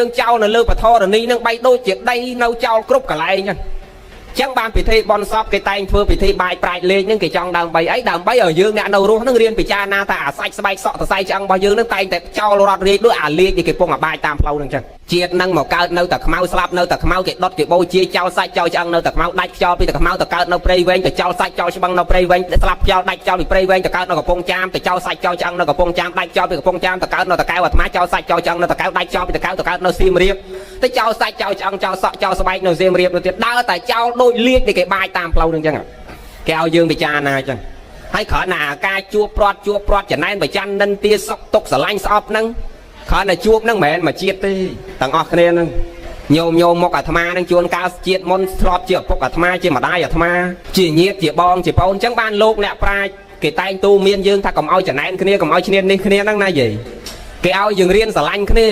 យើងចោលនៅលើបធរនីនឹងបីដូចជាដីនៅចោលគ្រប់កន្លែងហ្នឹងចឹងបានពិធីបន់សពគេតែងធ្វើពិធីបាយប្រាជ្ញលេងហ្នឹងគេចង់ដើម្បីអីដើម្បីឲ្យយើងអ្នកនៅរស់ហ្នឹងរៀនពិចារណាថាអាសាច់ស្បែកសក់សរសៃឆ្អឹងរបស់យើងហ្នឹងតែងតែចោលរត់រាយដូចអាលេខដែលគេពងអាបាយតាមផ្លូវហ្នឹងចឹងជាតិហ្នឹងមកកើតនៅតែខ្មៅស្លាប់នៅតែខ្មៅគេដុតគេបូជាចោលសាច់ចោលឆ្អឹងនៅតែខ្មៅដាច់ខ្យល់ពីតែខ្មៅទៅកើតនៅព្រៃវែងទៅចោលសាច់ចោលឆ្បឹងនៅព្រៃវែងស្លាប់ខ្យល់ដាច់ចោលពីព្រៃវែងទៅកើតនៅកំពង់ចាមទៅចោលសាច់ចោលឆ្អឹងនៅកំពង់ចាមដាច់ចោលពីកំពង់ចាមទៅកើតនៅតកែវអាត្មាចោលសាច់ចោលឆ្អឹងនៅតកែវដាច់ចោលពីតកែវទៅកើតនៅសៀមរាបទៅចោលសាច់ចោលឆ្អឹងចោលសក់ចោលស្បែកនៅសៀមរាបទៅទៀតដើរតែចោលដូចលៀកដែលគេបាយតាមផ្លូវហ្នឹងចឹងគេឲ្យយើងពិចារណាចឹងហើយគ្រាន់តែអាការជួបព្រាត់ជួបព្រាត់ចំណែនប្រច័ននិន្ទាសុកទុកស្រឡាញ់ស្អប់ហ្នឹងគ្រាន់តែជួបហ្នឹងមិនមែនមួយជាតិទេទាំងអស់គ្នាហ្នឹងញោមញោមមកអាត្មាហ្នឹងជួនកាលជាតិមុនធ្លាប់ជាឪពុកអាត្មាជាម្ដាយអាត្មាជាញាតិជាបងជាប្អូនអញ្ចឹងបានលោកអ្នកប្រាជ្ញគេតែងទូមានយើងថាកុំឲ្យចំណែនគ្នាកុំឲ្យឈ្នាននេះគ្នាហ្នឹងណាយាយគេឲ្យយើងរៀនស្រឡាញ់គ្ន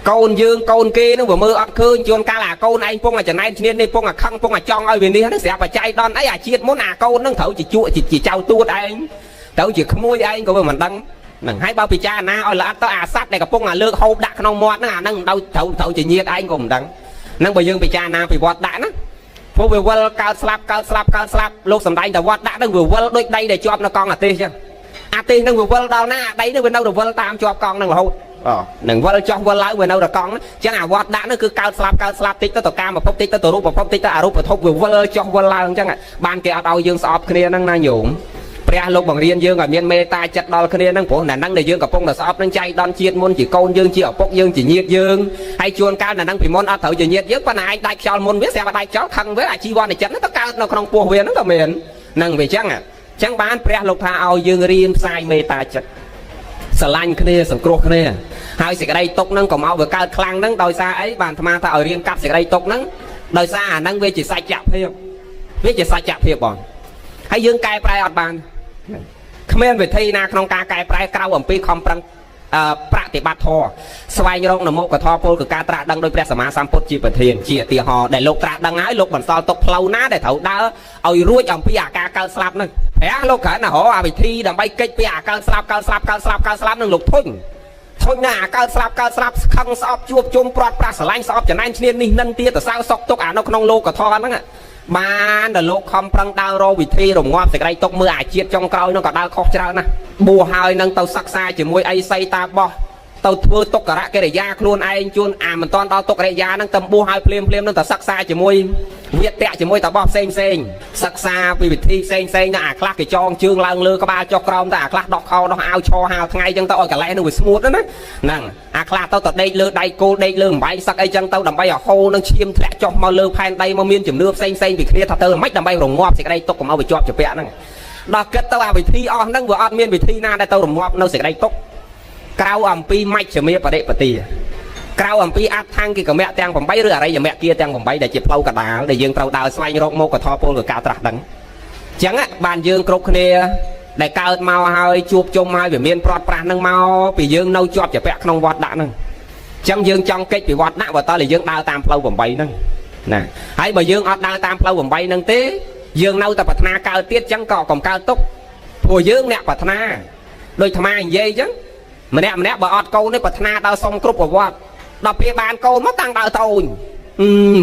ាកូនយើងកូនគេហ្នឹងវាមើលអត់ឃើញជួនកាលអាកូនឯងពងអាចំណែនឈ្នាននេះពងអាខឹងពងអាចង់ឲ្យវានេះហ្នឹងស្រាប់បច្ច័យដន់អីអាជាតិមុនអាកូនហ្នឹងត្រូវជាជក់ជាចៅទួតឯងត្រូវជាក្មួយឯងក៏វាមិនដឹងហ្នឹងហើយបើពិចារណាឲ្យល្អិតទៅអាសត្វដែលកំពុងអាលើកហូបដាក់ក្នុងមាត់ហ្នឹងអាហ្នឹងមិនត្រូវត្រូវជាញាតឯងក៏មិនដឹងហ្នឹងបើយើងពិចារណាពីវត្តដាក់ណាព្រោះវាវិលកើតស្លាប់កើតស្លាប់កើតស្លាប់លោកសំដែងតែវត្តដាក់ហ្នឹងវាវិលដូចដីដែលជាប់នៅកង់អាទេសចឹងអាទេសហ្នឹងវាវិលដល់ណាអាដីហ្នឹងវានៅរវិលតាមជាប់កង់ហ្នឹងរហូតនឹងវិលចុះវិលឡើងវានៅតែកង់ចឹងអាវត្តដាក់ហ្នឹងគឺកើតស្លាប់កើតស្លាប់តិចទៅទៅកាមភពតិចទៅទៅរូបភពតិចទៅអរូបភពវាវិលចុះវិលឡើងចឹងបានគេអត់ឲ្យយើងស្អប់គ្នាហ្នឹងណាញោមព្រះលោកបង្រៀនយើងឲ្យមានមេត្តាចិត្តដល់គ្នាហ្នឹងព្រោះណាហ្នឹងដែលយើងកំពុងតែស្អប់នឹងចៃដន្យជាតិមុនជាកូនយើងជាឪពុកយើងជាញាតិយើងហើយជួនកាលណាហ្នឹងពីមុនអត់ត្រូវជាញាតិយើងប៉ុន្តែឯងដាច់ខ្យល់មុនវាស្រាប់តែដាច់ខ្យល់ខឹងវាអាជីវន្តចិត្តហ្នឹងទៅកើតនៅក្នុងពោះវាហ្នឹងក៏មានហ្នឹងវាចឹងចឹងបានព្រះលោកថាឲ្យយើងរៀនផ្សាយមេត្តាចិត្តស្រឡាញ់គ្នាសង្គ្រោះគ្នាហើយសេចក្តីទុកហ្នឹងកុំឲ្យវាកើតខ្លាំងហ្នឹងដោយសារអីបានអាត្មាថាឲ្យរៀនកាត់សេចក្តីទុកហ្នឹងដោយសារអាហ្នឹងវាជាសច្ចភាពវាជាសច្ចភាពបងហើយយើងកែប្រែអត់បានគ្មានវិធីណាក្នុងការកែប្រែក្រៅអំពីខំប្រឹងប្រតិបត្តិធម៌ស្វែងរកនមុខធម៌ពលគឺការត្រាស់ដឹងដោយព្រះសម្មាសម្ពុទ្ធជាប្រធានជាឧទាហរណ៍ដែលលោកត្រាស់ដឹងហើយលោកបន្សល់ទុកផ្លូវណាដែលត្រូវដើរឲ្យរួចអំពីអាការកើតស្លាប់ហ្នឹងព្រះលោកគ្រាន់តែរកអាវិធីដើម្បីគេចពីអាកើតស្លាប់កើតស្លាប់កើតស្លាប់កើតស្លាប់ហ្នឹងលោកធុញធុញណាអាកើតស្លាប់កើតស្លាប់ខឹងស្អប់ជួបជុំព្រាត់ប្រាសស្រឡាញ់ស្អប់ចំណែនឈ្នាននេះនិនទាទៅសៅសុកទុកអានៅក្នុងលោកធម៌ហ្នឹងបានដល់លោកខំប្រឹងដើររកវិធីរងាប់សេចក្តីទុកមើលអាជាតិចុងក្រោយនោះក៏ដើរខុសច្រើនណាស់បួសហើយនឹងទៅសិក្សាជាមួយអីសីតាបោះទៅធ្វើទុក្ករកិរិយាខ្លួនឯងជួនអាមិនតាន់ដល់ទុក្ករកិរិយាហ្នឹងទៅបួសហើយភ្លាមភ្លាមហ្នឹងទៅសិក្សាជាមួយវាតៈជាមួយតាបោះផ្សេងផ្សេងសិក្សាពីវិធីផ្សេងផ្សេងណាអាខ្លះគេចងជើងឡើងលើក្បាលចុះក្រោមតែអាខ្លះដោះខោដោះអាវឈរហាលថ្ងៃចឹងទៅឲ្យកលែនោះវាស្ងួតណាហ្នឹងអាខ្លះទៅទៅដេកលើដៃគោលដេកលើអំបែងសឹកអីចឹងទៅដើម្បីឲ្យហូរនឹងឈាមធ្លាក់ចុះមកលើផែនដីមកមានជំនឿផ្សេងផ្សេងពីគ្នាថាទៅមិនដើម្បីរងាប់សេចក្តីទុក្ខកុំឲ្យវាជាប់ជាពាក់ហ្នឹងដល់គិតទៅអាវិធីអស់ហ្នឹងវាអត់មានវិធីណាដែលទៅរងាប់នៅសេចក្តីទុក្ខក្រៅអំពីមជ្ឈមាបរិបទាក្រៅអំពីអដ្ឋង្គិកមៈទាំង8ឬអរិយមគ្គាទាំង8ដែលជាផ្លូវកដាលដែលយើងត្រូវដើរស្វែងរកមកកថាពលគឺការត្រាស់ដឹងអញ្ចឹងបានយើងគ្រប់គ្នាដែលកើតមកហើយជួបជុំហើយវាមានព្រាត់ប្រាសនឹងមកពីយើងនៅជាប់ជាពាក់ក្នុងវត្តដាក់ហ្នឹងអញ្ចឹងយើងចង់កិច្ចពីវត្តដាក់បើតើយើងដើរតាមផ្លូវ8ហ្នឹងណាហើយបើយើងអត់ដើរតាមផ្លូវ8ហ្នឹងទេយើងនៅតែប្រាថ្នាកើតទៀតអញ្ចឹងក៏កុំកើតទុកព្រោះយើងអ្នកប្រាថ្នាដូចអាត្មានិយាយអញ្ចឹងម្នាក់ម្នាក់បើអត់កូនទេប្រាថ្នាដើរសុំគ្រប់ប្រវត្តិដល់ពេលបានកូនមកតាំងដើរតូន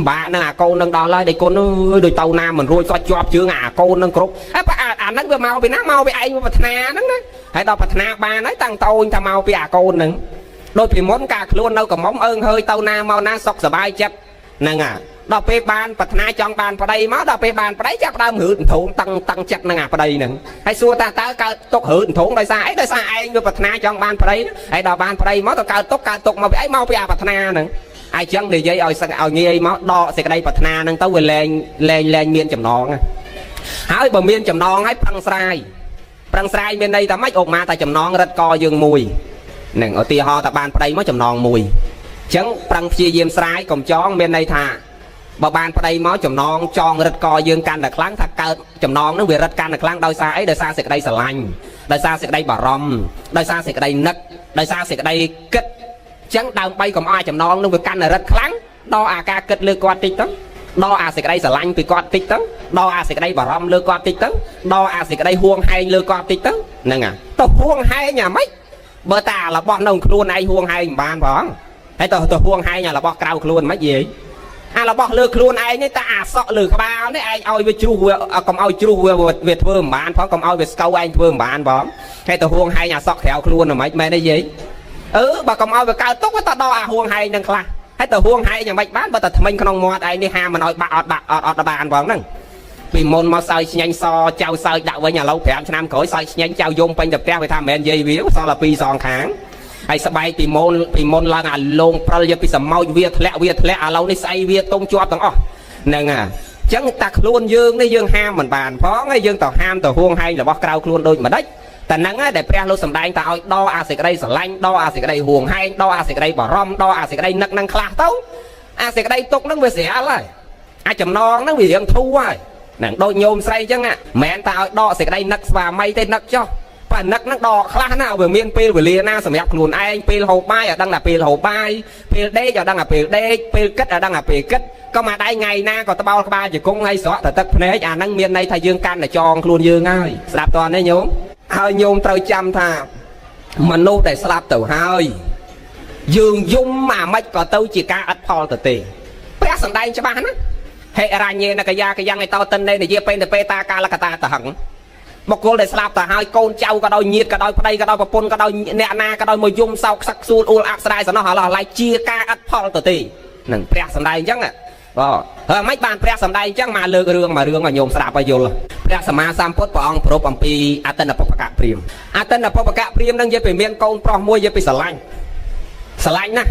បាក់នឹងអាកូននឹងដល់ហើយដៃគុណអើយដូចទៅណាមិនរួចសោះជាប់ជើងអាកូននឹងគ្រប់ហើយអាហ្នឹងវាមកពីណាមកពីឯងប្រាថ្នាហ្នឹងណាហើយដល់ប្រាថ្នាបានហើយតាំងតូនថាមកពីអាកូនហ្នឹងដូចពីមុនកាខ្លួននៅកំមុំអើងហើយទៅណាមកណាសុខសบายចិត្តហ្នឹងអាដល់ពេលបានប្រាថ្នាចង់បានប្តីមកដល់ពេលបានប្តីចាប់ដើមរឺធំតឹងតឹងចិត្តនឹងអាប្តីហ្នឹងហើយសួរថាតើកើតទុករឺធំដោយសារអីដោយសារឯងវាប្រាថ្នាចង់បានប្តីហើយដល់បានប្តីមកទៅកើតទុកកើតទុកមកពីអីមកពីអាប្រាថ្នាហ្នឹងហើយចឹងនិយាយឲ្យសឹកឲ្យងាយមកដកសេចក្តីប្រាថ្នាហ្នឹងទៅវាលែងលែងលែងមានចំណងហើយបើមានចំណងហើយប្រឹងស្រាយប្រឹងស្រាយមានន័យថាម៉េចអុកម៉ាតែចំណងរឹតកយើងមួយហ្នឹងឧទាហរណ៍ថាបានប្តីមកចំណងមួយអញ្ចឹងប្រឹងព្យាយាមស្រាយកុំចងមានន័យថាបើបានប្តីមកចំណងចងរឹតកយើងកាន់តែខ្លាំងថាកើតចំណងនឹងវារឹតកាន់តែខ្លាំងដោយសារអីដោយសារសេចក្តីស្រឡាញ់ដោយសារសេចក្តីបារម្ភដោយសារសេចក្តីនឹកដោយសារសេចក្តីគិតអញ្ចឹងដើម្បីកុំឲ្យចំណងនឹងវាកាន់តែរឹតខ្លាំងដល់អាការគិតលើគាត់តិចទៅដល់អាសេចក្តីស្រឡាញ់ពីគាត់តិចទៅដល់អាសេចក្តីបារម្ភលើគាត់តិចទៅដល់អាសេចក្តីហួងហែងលើគាត់តិចទៅហ្នឹងអាទៅហួងហែងអាម៉េចបើតារបស់នៅខ្លួនឯងហួងហែងមិនបានផង ហើយទៅហួងហែងអារបស់ក្រៅខ្លួនមិនយាយអារបស់លើខ្លួនឯងនេះតែអាសក់លើក្បាលនេះឯងឲ្យវាជ្រុះវាកុំឲ្យជ្រុះវាវាធ្វើមិនបានផងកុំឲ្យវាស្កៅឯងធ្វើមិនបានផងហើយទៅហួងហែងអាសក់ក្រៅខ្លួនមិនមែនទេយាយអឺបើកុំឲ្យវាកើតទុកវាទៅដល់អាហួងហែងនឹងខ្លះហើយទៅហួងហែងយ៉ាងម៉េចបានបើតែថ្មិញក្នុងមាត់ឯងនេះហាមិនឲ្យបាក់អត់បាក់អត់អត់បានផងហ្នឹងពីមុនមកសើចស្ញាញ់សចៅសើចដាក់វិញឥឡូវ5ឆ្នាំក្រោយសើចស្ញាញ់ចៅយំពេញទៅផ្ទះវាថាមិនមែនយាយវាសល់តែពីរសងខាងហើយស្បែកពីមុនពីមុនឡើងអាលងព្រិលយកពីសមោចវាធ្លាក់វាធ្លាក់ឥឡូវនេះស្អីវាទុំជាប់ទាំងអស់ហ្នឹងហ่ะចឹងតាខ្លួនយើងនេះយើងហាមមិនបានផងហើយយើងទៅហាមទៅហួងហែងរបស់ក្រៅខ្លួនដូចម្ដេចតែហ្នឹងហើយដែលព្រះលោកសំដែងតែឲ្យដកអាសេចក្តីស្រឡាញ់ដកអាសេចក្តីហួងហែងដកអាសេចក្តីបារម្ភដកអាសេចក្តីនឹកហ្នឹងខ្លះទៅអាសេចក្តីទុកហ្នឹងវាស្រាលហើយអាចចំណងហ្នឹងវារៀងធូរហើយហ្នឹងដូចញោមស្រីអញ្ចឹងមិនមែនតែឲ្យដកសេចក្តីនឹកស្វាមីទេនឹកចុះប៉ានឹកហ្នឹងដកខ្លះណាវាមានពេលវេលាណាសម្រាប់ខ្លួនឯងពេលហូបបាយឲ្យដឹងថាពេលហូបបាយពេលដេកឲ្យដឹងថាពេលដេកពេលគិតឲ្យដឹងថាពេលគិតក៏មកដៃថ្ងៃណាក៏ត្បោលក្បាលជង្គង់ហើយស្រក់តែទឹកភ្នែកអាហ្នឹងមានន័យថាយើងកាន់តែចងខ្លួនយើងហើយស្ដាប់តើនេះញោមហើយញោមត្រូវចាំថាមនុស្សដែលស្លាប់ទៅហើយយើងយំអាម៉េចក៏ទៅជាការអត់ផលទៅទេព្រះសម្ដែងច្បាស់ណាហេរញ្ញេនកយាកយ៉ាងឯតោតិននេនិយាពេនទៅពេតាកាលកតាតហឹងបុគ្គលដែលស្លាប់ទៅហើយកូនចៅក៏ដោយញាតិក៏ដោយប្តីក៏ដោយប្រពន្ធក៏ដោយអ្នកណាក៏ដោយមកយំសោកសឹកសួលអួលអាប់ស្ដាយសំណោះឥឡូវឡៃជាការអត់ផលទៅទេនឹងព្រះសម្ដែងអញ្ចឹងបាទហើយមិនបានព្រះសម្ដែងអញ្ចឹងមកលើករឿងមករឿងឲ្យញោមស្ដាប់ឲ្យយល់ព្រះសម្មាសម្ពុទ្ធព្រះអង្គប្រពអំពីអតិនពពកៈព្រាមអតិនពពកៈព្រាមនឹងនិយាយពីមានកូនប្រុសមួយនិយាយពីស្រឡាញ់ស្រឡាញ់ណាស់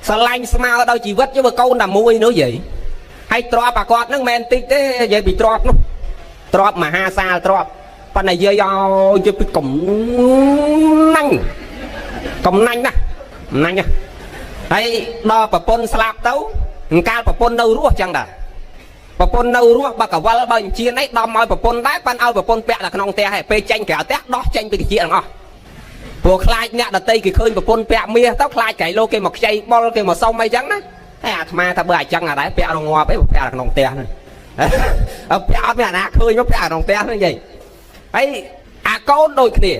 ស្រឡាញ់ស្មើដល់ជីវិតយកកូនតែមួយនោះយាយហើយទ្របអាគាត់នឹងមិនមែនតិចទេនិយាយពីទ្របនោះទ្របមហាសាលទ្របប៉ុន្តែយាយឲ្យនិយាយពីកំណាញ់កំណាញ់ណាស់កំណាញ់ណាស់ហើយដល់ប្រពន្ធស្លាប់ទៅកាលប្រពន្ធនៅរស់ចឹងដែរប្រពន្ធនៅរស់បើកវលបើអញ្ជៀនអីដំឲ្យប្រពន្ធដែរប៉ាន់ឲ្យប្រពន្ធពាក់តែក្នុងផ្ទះហើយពេលចេញក្រៅផ្ទះដោះចេញពីកាជាទាំងអស់ព្រោះខ្លាចអ្នកដតីគេឃើញប្រពន្ធពាក់មាសទៅខ្លាចក្រៃលោកគេមកខ្ចីបុលគេមកសុំអីចឹងណាហើយអាត្មាថាបើអញ្ចឹងអាដែរពាក់រងាប់អីពាក់ក្នុងផ្ទះហ្នឹងអើពាក់អត់មានអាណាឃើញមកពាក់ក្នុងផ្ទះហ្នឹងយាយហើយអាកូនដូចគ្នា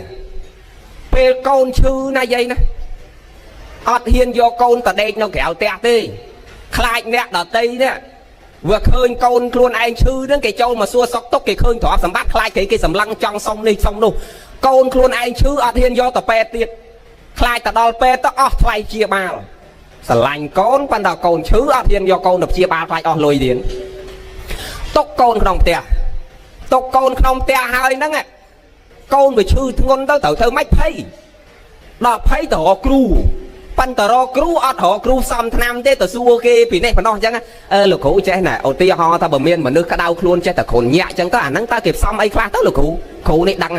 ពេលកូនឈឺណាយាយណាអត់ហ៊ានយកកូនទៅដេកនៅក្រៅផ្ទះទេខ្លាចអ្នកដតីនេះវាឃើញកូនខ្លួនឯងឈឺហ្នឹងគេចូលមកសួរសុខទុក្ខគេឃើញទ្រព្យសម្បត្តិខ្លាចគេគេសម្លឹងចង់សុំនេះសុំនោះកូនខ្លួនឯងឈឺអត់ហ៊ានយកទៅពេទ្យទៀតខ្លាចទៅដល់ពេទ្យទៅអស់ថ្លៃជាបាលស្រឡាញ់កូនប៉ុន្តែកូនឈឺអត់ហ៊ានយកកូនទៅព្យាបាលខ្លាចអស់លុយទៀតទុកកូនក្នុងផ្ទះទុកកូនក្នុងផ្ទះហើយហ្នឹងកូនវាឈឺធ្ងន់ទៅត្រូវធ្វើម៉េចភ័យដល់ភ័យទៅរកគ្រូប៉ុន្តែរកគ្រូអត់រកគ្រូសំថ្នាំទេទៅសួរគេពីនេះប៉ុណ្ណោះអញ្ចឹងអឺលោកគ្រូចេះណាឧទាហរណ៍ថាបើមានមនុស្សក្តៅខ្លួនចេះតែគ្រុនញាក់អញ្ចឹងទៅអាហ្នឹងតើគេផ្សំអីខ្លះទៅលោកគ្រូគ្រូនេះដឹង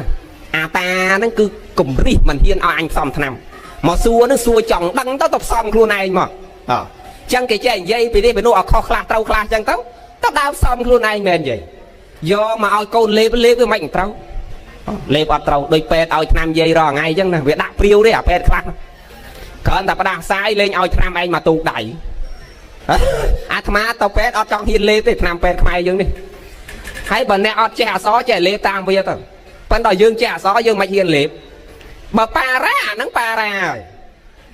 អាតាហ្នឹងគឺគំរិះមិនហ៊ានឲ្យអញផ្សំថ្នាំមកសួរហ្នឹងសួរចង់ដឹងទៅទៅផ្សំខ្លួនឯងមកអញ្ចឹងគេចេះនិយាយពីនេះពីនោះឲ្យខុសខ្លះត្រូវខ្លះអញ្ចឹងទៅទៅដើមផ្សំខ្លួនឯងមែននិយាយយកមកឲ្យកូនលេបលេបវាមិនត្រូវលេបអត់ត្រូវដូចពេទ្យឲ្យថ្នាំយាយរាល់ថ្ងៃអញ្ចឹងណាវាដាក់ព្រាវទេអាពេទ្យខ្លះគ្រាន់តែផ្ដាសាយលេងឲ្យថ្នាំឯងមកទូកដៃអាត្មាទៅពេទ្យអត់ចង់ហ៊ានលេបទេថ្នាំពេទ្យខ្មែរយើងនេះហើយបើអ្នកអត់ចេះអក្សរចេះលេបតាមវាទៅប៉ុន្តែយើងចេះអក្សរយើងមិនហ៊ានលេបបើប៉ារ៉ាអាហ្នឹងប៉ារ៉ាហើយ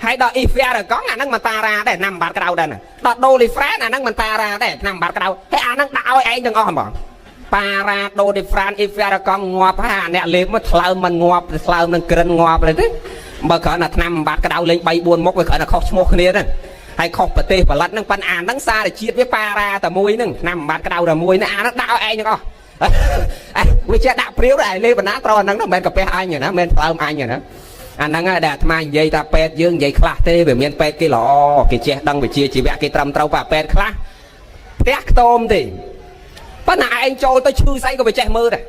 ហើយដល់អ៊ីហ្វែរកង់អាហ្នឹងមិនប៉ារ៉ាដែរថ្នាំបាត់ក្តៅដែរដល់ដូលីហ្វ្រែនអាហ្នឹងមិនប៉ារ៉ាដែរថ្នាំបាត់ក្តៅហើយអាហ្នឹងដាក់ឲ្យឯងទាំងអស់ហ្មងប៉ារ៉ាដូលីហ្វ្រានអ៊ីហ្វែរកង់ងាប់ហើយអាអ្នកលេបមកថ្លើមមិនងាប់ថ្លើមនឹងក្រិនងាប់ទេបើគ្រាន់តែថ្នាំបាត់ក្តៅលេង3 4មុខវាគ្រាន់តែខុសឈ្មោះគ្នាហ្នឹងហើយខុសប្រទេសផលិតហ្នឹងប៉ិនអាហ្នឹងសារជាតិវាប៉ារ៉ាតែមួយហ្នឹងថ្នាំបាត់ក្តៅតែមួយហ្នឹងអាហ្នឹងដាក់ឲ្យឯងទាំងអស់វាចេះដាក់ព្រាវដែរលេបណាត្រូវអាហ្នឹងមិនមែនកាពះអញណាមិនមែនថ្លើមអញណាអាហ្នឹងហើយដែលអាត្មានិយាយថាពេទ្យយើងនិយាយខ្លះទេវាមានពេទ្យគេល្អគេចេះដឹងវិជ្ជាជីវៈគេត្រឹមត្រូវប៉ាពេទ្យខ្លះផ្ទះខ្ទមទេប៉ុន្តែឯងចូលទៅឈឺស្អីក៏វាចេះមើលដែរ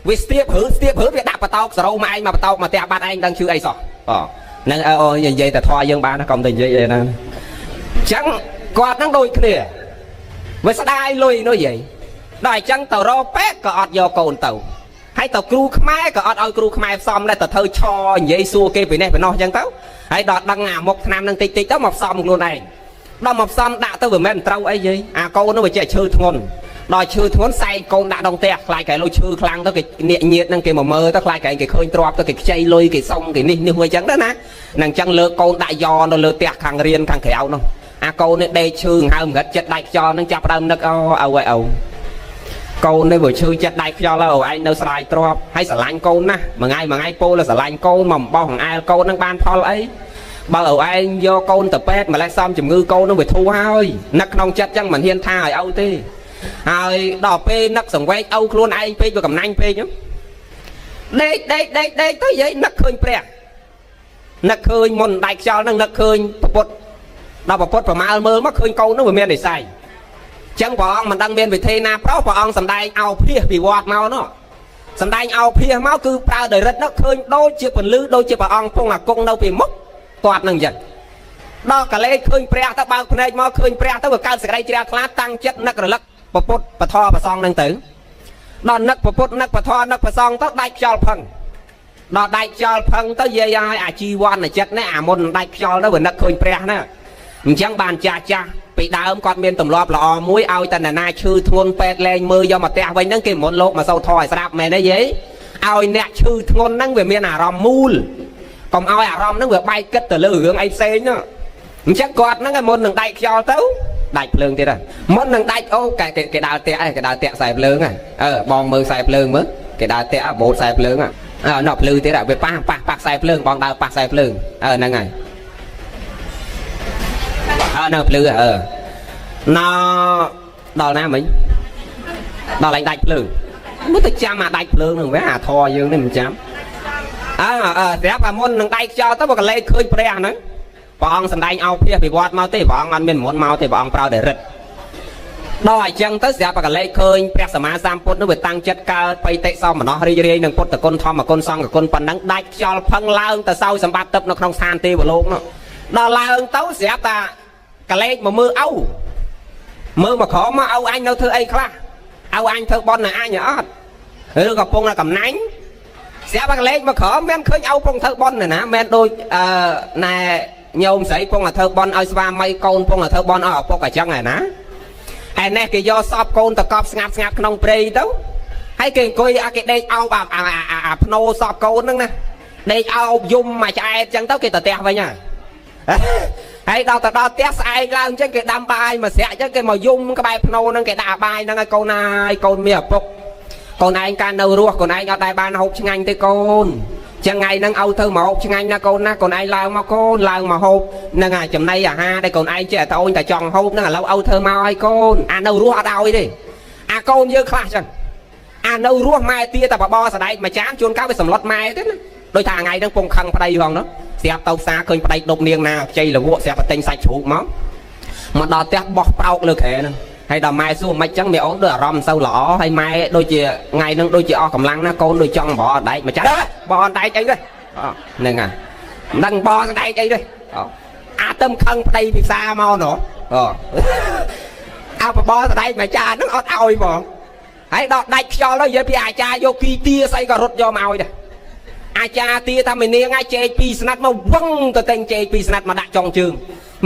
វាស្ទាបឬស្ទាបឬវាដាក់បតោកសរោមកឯងមកបតោកមកផ្ទះបាត់ឯងដឹងឈឺអីសោះអូហ្នឹងអូនិយាយតែធေါ်យើងបានកុំតែនិយាយអីណាអញ្ចឹងគាត់ហ្នឹងដូចគ្នាវាស្ដាយលុយនោះយាយដល់អញ្ចឹងទៅរកពេទ្យក៏អត់យកកូនទៅហើយទៅគ្រូខ្មែរក៏អត់ឲ្យគ្រូខ្មែរផ្សំដែរទៅធ្វើឆនិយាយសួរគេពីនេះពីនោះអញ្ចឹងទៅហើយដល់ដឹងអាមុខឆ្នាំនឹងតិចតិចទៅមកផ្សំខ្លួនឯងដល់មកផ្សំដាក់ទៅវាមិនត្រូវអីយាយអាកូននោះវាចេះឈឺធ្ងន់ ដល់ឈឺធ្ងន់សែងកូនដាក់ដងផ្ទះខ្លាចកែលុយឈឺខ្លាំងទៅគេអ្នកញាតហ្នឹងគេមកមើលទៅខ្លាចកែគេឃើញទ្របទៅគេខ្ចីលុយគេសុំគេនេះនេះអញ្ចឹងទៅណានឹងអញ្ចឹងលើកកូនដាក់យ៉នៅលើផ្ទះខាងរៀនខាងក្រៅនោះអាកូននេះដេកឈឺហើមរិតចិត្តដាច់ខ្យល់ហ្នឹងចាប់ដើមនឹកអូឪអើឪកូននេះបើឈឺចិត្តដាច់ខ្យល់ហើយឯងនៅស្រាយទ្របហើយស្រឡាញ់កូនណាស់មួយថ្ងៃមួយថ្ងៃពោលស្រឡាញ់កូនមកអំបោះអង្អែលកូនហ្នឹងបានផលអីបើឪឯងយកកូនទៅពេទ្យម្លេះសំជំងឺកូននឹងវាធូរហើយនឹកក្នុងចិត្តចឹងមិនហ៊ានថាឲ្យឪទេហើយដល់ពេលនឹកសង្វេកឪខ្លួនឯងពេកវាកំណាញ់ពេកហ្នឹងដេកដេកដេកដេកទៅយាយនឹកឃើញព្រះនឹកឃើញមុនដាច់ខ្យល់ហ្នឹងនឹកឃើញពុទ្ធដល់ពុទ្ធប្រមាលមើលមកឃើញកូនហ្នឹងវាមាននិស័យចឹងព្រះអង្គមិនដឹងមានវិធីណាប្រុសព្រះអង្គសំដែងអោភាសពីវត្តមកនោះសំដែងអោភាសមកគឺប្រើដោយរិទ្ធនោះឃើញដូចជាពន្លឺដូចជាព្រះអង្គពងអាគង់នៅពីមុខគាត់នឹងចឹងដល់កលេសឃើញព្រះទៅបើកភ្នែកមកឃើញព្រះទៅវាកើតសេចក្តីជ្រះថ្លាតាំងចិត្តនឹករលឹកពពុទ្ធពធប្រសងនឹងទៅដល់នឹកពពុទ្ធនឹកពធនឹកប្រសងទៅដាច់ខ្យល់ផឹងដល់ដាច់ខ្យល់ផឹងទៅយាយឲ្យអាជីវ័នចិត្តនេះអាមុនដាច់ខ្យល់ទៅវានឹកឃើញព្រះណាអញ្ចឹងបានចាស់ចាស់ពីដើមគាត់មានទម្លាប់ល្អមួយឲ្យតែណាឈឺធ្ងន់ពេទ្យលែងមើលយកមកផ្ទះវិញហ្នឹងគេមុនលោកមកសូត្រធម៌ឲ្យស្រាប់មែនទេយាយឲ្យអ្នកឈឺធ្ងន់ហ្នឹងវាមានអារម្មណ៍មូលកុំឲ្យអារម្មណ៍ហ្នឹងវាបែកគិតទៅលើរឿងអីផ្សេងហ្នឹងអញ្ចឹងគាត់ហ្នឹងមុននឹងដាច់ខ្យល់ទៅដាច់ភ្លើងទៀតហ្នឹងមុននឹងដាច់អូគេគេដើរតាក់គេដើរតាក់ខ្សែភ្លើងហ្នឹងអឺបងមើលខ្សែភ្លើងមើលគេដើរតាក់បូតខ្សែភ្លើងអើណោះភ្លឺទៀតវាប៉ះប៉ះប៉ះខ្សែភ្លើងបងដើរប៉ះខ្សែភ្លើងអឺហ្នឹងហើយអើនៅភ្លឺអឺណោដល់ណាមិញដល់ឯងដាច់ភ្លើងមើលទៅចាំអាដាច់ភ្លើងហ្នឹងវិញអាធរយើងនេះមិនចាំអើអើស្រាប់អាមុននឹងដាច់ខ្យល់ទៅបើកលេឃើញព្រះហ្នឹងព្រះអង្គសម្ដែងអោភាសពីវត្តមកទេព្រះអង្គអត់មានមុនមកទេព្រះអង្គប្រើតែរិទ្ធដល់អញ្ចឹងទៅស្រាប់តែកលេឃើញព្រះសម្មាសម្ពុទ្ធនោះវាតាំងចិត្តកើតបៃតិសោមនស្សរីករាយនឹងពុទ្ធគុណធម្មគុណសង្ឃគុណប៉ុណ្ណឹងដាច់ខ្យល់ផឹងឡើងទៅសោយសម្បត្តិទឹកនៅក្នុងស្ថានទេវលោកនោះដល់ឡើងទៅស្រាប់តែកលេចមកមើលឪមើលមកក្រមមកឪអញនៅធ្វើអីខ្លះឪអញធ្វើប៉ុននៅអញអត់ឬកំពុងតែកំណាញ់ស្រាប់តែកលេចមកក្រមមានឃើញឪពងធ្វើប៉ុនណាមែនដូចអឺណែញោមស្រីពងតែធ្វើប៉ុនឲ្យស្វាមីកូនពងតែធ្វើប៉ុនឲ្យឪពុកអញ្ចឹងឯណាឯនេះគេយកសពកូនទៅកប់ស្ងាត់ស្ងាត់ក្នុងព្រៃទៅហើយគេអង្គុយអាគេដេកអោបអាអាភ្នោសពកូនហ្នឹងណាដេកអោបយំមួយឆ្អែតអញ្ចឹងទៅគេទៅផ្ទះវិញហើយហើយដល់ទៅដល់ផ្ទះស្អែកឡើងអញ្ចឹងគេដាំបាយមួយស្រាក់អញ្ចឹងគេមកយំក្បែរភ្នោហ្នឹងគេដាក់បាយហ្នឹងឲ្យកូនហើយកូនមានឪពុកកូនឯងកាលនៅរស់កូនឯងអត់ដែលបានហូបឆ្ងាញ់ទេកូនចឹងថ្ងៃហ្នឹងឲ្យធ្វើមកហូបឆ្ងាញ់ណាកូនណាកូនឯងឡើងមកកូនឡើងមកហូបហ្នឹងហើយចំណីអាហារដែលកូនឯងចេះតែអូនតែចង់ហូបហ្នឹងឥឡូវឲ្យធ្វើមកឲ្យកូនអានៅរស់អត់ឲ្យទេអាកូនយើងខ្លះចឹងអានៅរស់ម៉ែទាតែបបរសដែកមួយចានជួនកាលវាសម្លុតម៉ែទេណាដូចថាថ្ងៃហ្នឹងពងខឹងប្តីផងនោះស្រាប់ទៅផ្សារឃើញប្តីដប់នាងណាខ្ចីលវក់ស្រាប់តែទិញសាច់ជ្រូកមកមកដល់ផ្ទះបោះប្រោកលើក្រែហ្នឹងហើយដល់ម៉ែសួរមិនចឹងមីអូនដូចអារម្មណ៍មិនសូវល្អហើយម៉ែដូចជាថ្ងៃហ្នឹងដូចជាអស់កម្លាំងណាកូនដូចចង់បអដែកមួយចានបអដែកអីទេហ្នឹងហើយមិនដឹងបអដែកអីទេអាទឹមខឹងប្តីពិសាមកណោះអើបបរសដែកមួយចានហ្នឹងអត់ឲ្យហ្មងហើយដល់ដាច់ខ្យល់ទៅនិយាយពីអាចារ្យយកគីទាស្អីក៏រត់យកមកឲ្យដែរអាចារ្យទាថាមីនាងឲ្យចេកពីរស្នាត់មកវឹងទៅតែងចេកពីរស្នាត់មកដាក់ចុងជើង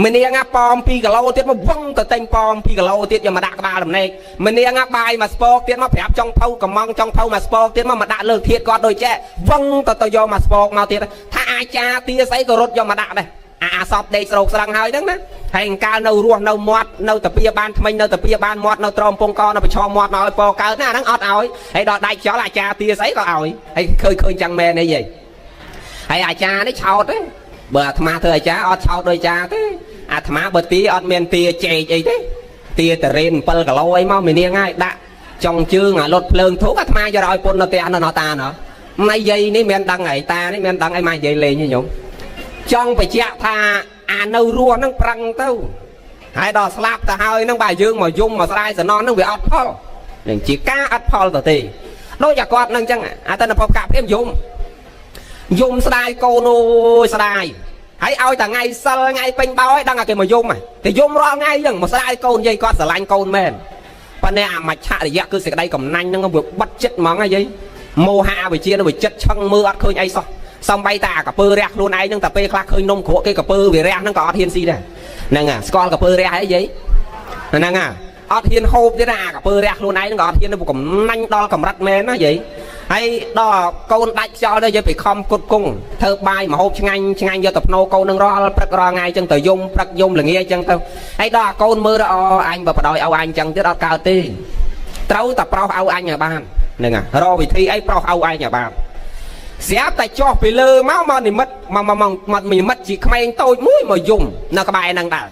មីនាងប៉ម2គីឡូទៀតមកវឹងទៅតែងប៉ម2គីឡូទៀតយកមកដាក់ក្បាលដំណេកមីនាងបាយមួយស្ពកទៀតមកប្រាប់ចុងភៅកំងចុងភៅមួយស្ពកទៀតមកមកដាក់លើធាតគាត់ដូចចេះវឹងទៅទៅយកមួយស្ពកមកទៀតថាអាចារ្យទាស្អីក៏រត់យកមកដាក់ដែរអាអាសពដេកស្រោកស្រឹងហើយហ្នឹងណាហើយអង្កាលនៅរស់នៅមាត់នៅតាពីបានថ្មិញនៅតាពីបានមាត់នៅត្រមពងកនៅប្រឈមមាត់មកឲ្យពកើតណាហ្នឹងអត់ឲ្យហើយដល់ដាច់ខ្យល់អាចារ្យទាស្អីក៏ឲ្យហើយឃើញឃើញចឹងមែនអីហីហើយអាចារ្យនេះឆោតទេបើអាត្មាធ្វើអាចារ្យអត់ឆោតដោយអាចារ្យទេអាត្មាបើទាអត់មានទាចេកអីទេទាតរេន7គីឡូអីមកមីនាងហើយដាក់ចុងជើងអាលុតភ្លើងធូបអាត្មាយកឲ្យពុននៅផ្ទះនៅណោះតាណោះម៉ៃយាយនេះមិនដឹងអីតានេះមិនដឹងអីមកនិយាយលេងទេញោមចង់បញ្ជាក់ថាអានៅរស់ហ្នឹងប្រឹងទៅហើយដល់ស្លាប់ទៅហើយហ្នឹងបើយើងមកយំមកស្ដាយសំណហ្នឹងវាអត់ផលនឹងជាការអត់ផលទៅទេដូចអាគាត់ហ្នឹងអញ្ចឹងអាតនភពកព្រាមយំយំស្ដាយកូនអូយស្ដាយហើយឲ្យតែថ្ងៃសិលថ្ងៃពេញបោឲ្យដឹងតែគេមកយំគេយំរាល់ថ្ងៃអញ្ចឹងមកស្ដាយកូនយាយគាត់ស្រឡាញ់កូនមែនប៉ុន្តែអាមច្ឆរិយៈគឺសេចក្តីកំណាញ់ហ្នឹងវាបិទចិត្តហ្មងហ៎យាយមោហៈអវិជ្ជាវាចិត្តឆឹងមើលអត់ឃើញអីសោះសំបីតាកាពើរះខ្លួនឯងហ្នឹងតែពេលខ្លះឃើញនំគ្រក់គេកាពើវារះហ្នឹងក៏អត់ហ៊ានស៊ីដែរហ្នឹងហ่ะស្គាល់កាពើរះអីយាយហ្នឹងហ่ะ អត់ហ៊ានហូបទៀតណាអាកាពើរះខ្លួនឯងហ្នឹងក៏អត់ហ៊ានកំណាញ់ដល់កម្រិតមែនណាយាយហើយដល់កូនដាច់ខ្យល់ទៅយាយពីខំគុតគង់ធ្វើបាយមកហូបឆ្ងាញ់ឆ្ងាញ់យកទៅភ្នោកូននឹងរាល់ព្រឹករាល់ថ្ងៃចឹងទៅយំព្រឹកយំល្ងាចឹងទៅហើយដល់អាកូនមើលទៅអូអញបើបដ ாய் ឲ្យអញចឹងទៀតអត់កើតទេត្រូវតែប្រោសឲ្យអញឲ្យបានហ្នឹងរកវិធីអីប្រោសឲ្យឯងឲ្យបានស្រាប់តែចោះពីលើមកមកនិមិត្តមកមកមកនិមិត្តជាក្មេងតូចមួយមកយំនៅក្បែរហ្នឹងដែរ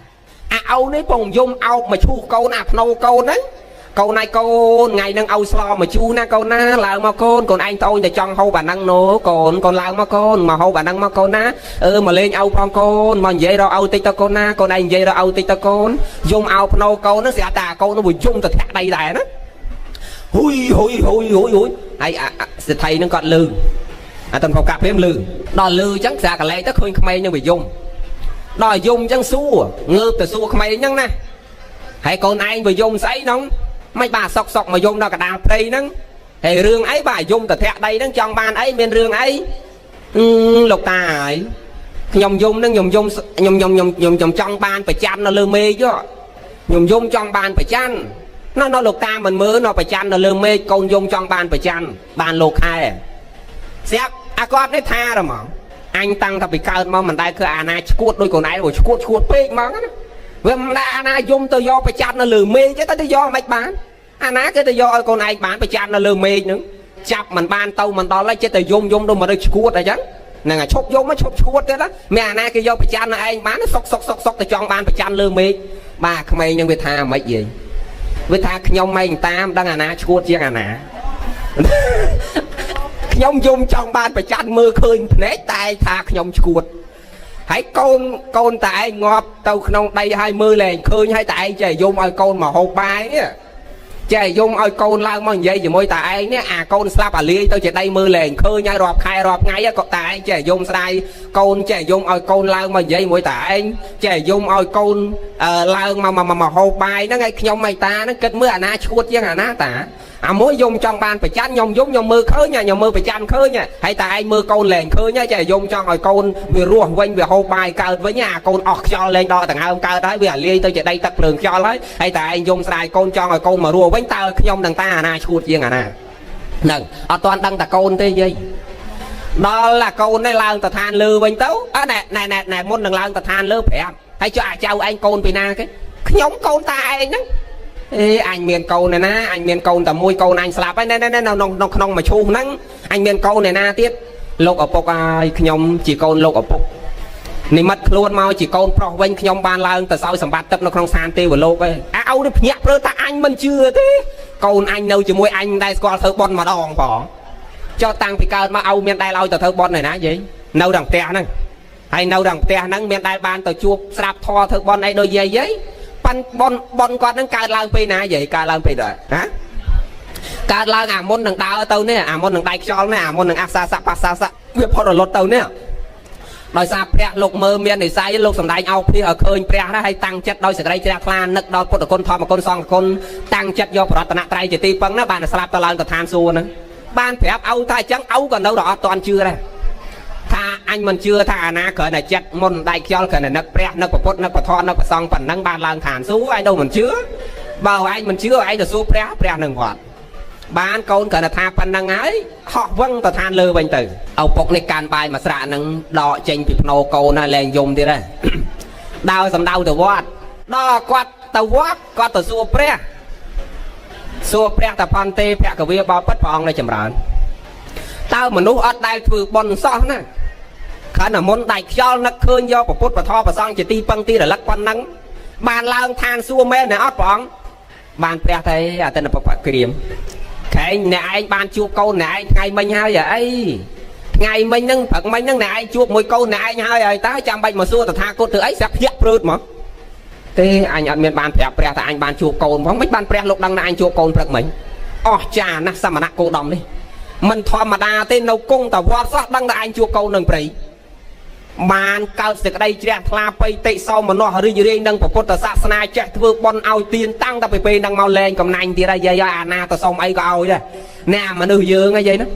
អាឪនេះពងយំអោបមកឈូសកូនអាភ្នោកូនហ្នឹងកូនឯងកូនថ្ងៃហ្នឹងឲ្យស្លមកជូរណាកូនណាឡើងមកកូនកូនឯងត្អូញតែចង់ហូបអាហ្នឹងណូកូនកូនឡើងមកកូនមកហូបអាហ្នឹងមកកូនណាអឺមកលេងឪផងកូនមកនិយាយរកឪតិចទៅកូនណាកូនឯងនិយាយរកឪតិចទៅកូនយំអោបភ្នោកូនហ្នឹងស្រាប់តែអាកូនហ្នឹងវាយំទៅធាក់ដីដែរណាហ៊ុយហ៊ុយហ៊ុយហ៊ុយហ៊ុយហើយសេដ្ឋីហ្នឹងគាត់លឺអាតនផកព្រាមលឺដល់លឺអញ្ចឹងស្រាកលែកទៅឃើញក្មេងហ្នឹងវាយំដល់យំអញ្ចឹងសួរងើបទៅសួរក្មេងហ្នឹងណាហើយកូនឯងវាយំស្អីហ្នឹងមិនបាទសុកសុកមកយំដល់កដាលព្រៃហ្នឹងហើយរឿងអីបាទយំទៅធាក់ដីហ្នឹងចង់បានអីមានរឿងអីលោកតាហើយខ្ញុំយំហ្នឹងខ្ញុំយំខ្ញុំខ្ញុំខ្ញុំខ្ញុំខ្ញុំចង់បានប្រច័ននៅលើមេឃខ្ញុំយំចង់បានប្រច័នណានៅលោកតាមិនមើលនៅប្រច័ននៅលើមេឃកូនយំចង់បានប្រច័នបានលោកខែស្រាប់អាគាត់នេះថាហ្មងអញតាំងតែពីកើតមកមិនដែលគឺអាណាឈួតដូចកូនឯងឈួតឈួតពេកហ្មងណាវាមិនដែលអាណាយំទៅយកប្រច័ននៅលើមេឃទេទៅយកមិនបានអាណាគេទៅយកឲ្យកូនឯងបានប្រច័ននៅលើមេឃហ្នឹងចាប់មិនបានទៅមិនដល់ហើយចិត្តតែយំយំដូចមកដូចឈួតអញ្ចឹងហ្នឹងហើយឈប់យំមកឈប់ឈួតទៀតណាមានអាណាគេយកប្រច័ននៅឯងបានសុកសុកសុកសុកទៅចង់បានប្រច័នលើមេឃបាទក្មេងហ្នឹងវាថាមិនយាយវាថាខ្ញុំមិនតាមដឹងអាណាឈួតជាងអាណាខ្ញុំយំចង់បានប្រច័នមើលឃើញភ្នែកតែថាខ្ញុំឈួតហើយកូនកូនតែឯងងាប់ទៅក្នុងដីហើយមើលលែងឃើញហើយតែឯងចេះយំឲ្យកូនមកហូបបាយនេះចេះយំឲ្យកូនឡើងមកនិយាយជាមួយតាឯងនេះអាកូនស្លាប់អាលាយទៅជាដីមើលលែងឃើញហើយរាប់ខែរាប់ថ្ងៃក៏តាឯងចេះយំស្ដាយកូនចេះយំឲ្យកូនឡើងមកនិយាយជាមួយតាឯងចេះយំឲ្យកូនឡើងមកមកហូបបាយហ្នឹងហើយខ្ញុំមិនតាហ្នឹងគិតមើលអាណាឈួតជាងអាណាតាអាមួយយំចង់បានប្រច័នខ្ញុំយំខ្ញុំមើលឃើញខ្ញុំមើលប្រច័នឃើញហើយតែឯងមើលកូនលែងឃើញចេះយំចង់ឲ្យកូនវារស់វិញវាហូបបាយកើតវិញអាកូនអស់ខ្យល់លែងដកដង្ហើមកើតហើយវាអាលាយទៅជាដីទឹកភ្លើងខ្យល់ហើយហើយតែឯងយំស្ដាយកូនចង់ឲ្យកូនមករស់វិញតើខ្ញុំនឹងតាអាណាឈួតជាងអាណាហ្នឹងអត់ទាន់ដឹងតាកូនទេយាយដល់អាកូននេះឡើងទៅឋានលើវិញទៅអត់ណែណែណែណែមុននឹងឡើងទៅឋានលើប្រាប់ហើយចុះអាចៅឯងកូនពីណាគេខ្ញុំកូនតាឯងហ្នឹងអេអញមានកូនឯណាអញមានកូនតែមួយកូនអញស្លាប់ហើយណែណែនៅក្នុងក្នុងមួយឈូសហ្នឹងអញមានកូនឯណាទៀតលោកឪពុកហើយខ្ញុំជាកូនលោកឪពុកនិមិត្តខ្លួនមកជាកូនប្រុសវិញខ្ញុំបានឡើងទៅសោយសម្បត្តិទឹកនៅក្នុងសានទេវលោកឯងអាឪនេះភ្ញាក់ព្រឺថាអញមិនជឿទេកូនអញនៅជាមួយអញមិនដែលស្គាល់ធ្វើប៉ុនម្ដងផងចុះតាំងពីកើតមកឪមានដែលឲ្យទៅធ្វើប៉ុនឯណាយាយនៅដល់ផ្ទះហ្នឹងហើយនៅដល់ផ្ទះហ្នឹងមានដែលបានទៅជួបស្រាប់ធေါ်ធ្វើប៉ុនអីដូចយាយយាយប៉ាន់ប៉ុនប៉ុនគាត់នឹងកើតឡើងពេលណាយាយកើតឡើងពេលដែរហ៎កើតឡើងអាមុននឹងដើរទៅនេះអាមុននឹងដៃខ្យល់នេះអាមុននឹងអាសាសៈបាសាសៈវាផុតរលត់ទៅនេះដោយសារព្រះលោកមើលមាននិស័យលោកសំដែងអោភៀសឲ្យឃើញព្រះណាហើយតាំងចិត្តដោយសេចក្តីជ្រះថ្លានឹកដល់ពុទ្ធគុណធម្មគុណសង្ឃគុណតាំងចិត្តយកប្រតនត្រ័យជាទីពឹងណាបានស្លាប់ទៅឡើងទៅឋានសួគ៌ហ្នឹងបានប្រាប់ឪថាអញ្ចឹងឪក៏នៅតែអត់ទាន់ជឿដែរថាអញមិនជឿថាអាណាគ្រាន់តែចិត្តមុនដៃខ្យល់គ្រាន់តែនឹកព្រះនឹកពុទ្ធនឹកពធនឹកប្រសងប៉ុណ្ណឹងបានឡើងឋានសួគ៌ឯងទៅមិនជឿបើឯងមិនជឿឯងទៅសួរព្រះព្រះនឹងវត្តបានកូនគ្រាន់តែថាប៉ុណ្ណឹងហើយហោះវឹងទៅឋានលើវិញទៅឪពុកនេះកាន់បាយមួយស្រាក់ហ្នឹងដកចេញពីភ្នោកូនហើយលែងយំទៀតហើយដើរសំដៅទៅវត្តដល់គាត់ទៅវត្តគាត់ទៅសួរព្រះសួរព្រះតផន្ទេភគវាបបិទ្ធព្រះអង្គនៅចម្រើនតើមនុស្សអត់ដែលធ្វើបុណ្យសោះណាខណៈមុនដៃខ្យល់នឹកឃើញយកពុទ្ធពធប្រសងជាទីពឹងទីរលឹកប៉ុណ្ណឹងបានឡើងឋានសួគ៌មែនទេអត់ព្រះអង្គបានព្រះតែអតិនពពក្រៀមខែងអ្នកឯងបានជួបកូនអ្នកឯងថ្ងៃមិញហើយអីថ្ងៃមិញហ្នឹងព្រឹកមិញហ្នឹងអ្នកឯងជួបមួយកូនអ្នកឯងហើយហើយតើចាំបាច់មកសួរតថាគតធ្វើអីស្រាប់ភ្ញាក់ព្រឺតមកទេអញអត់មានបានប្រាប់ព្រះថាអញបានជួបកូនផងមិនបានព្រះលោកដឹងថាអញជួបកូនព្រឹកមិញអស់ចាណាស់សមណៈគោដំនេះមិនធម្មតាទេនៅគង់តវត្តសោះដឹងថាអញជួបកូននឹងព្រៃបានកើតសេចក្តីជ្រះថ្លាបៃតិសោមនស្សរីករាយនឹងពុទ្ធសាសនាចេះធ្វើបុណ្យឲ្យទានតាំងតែពីពេលហ្នឹងមកលែងកំណាញ់ទៀតហើយយាយអាណាទៅសុំអីក៏ឲ្យដែរអ្នកមនុស្សយើងហីយាយណា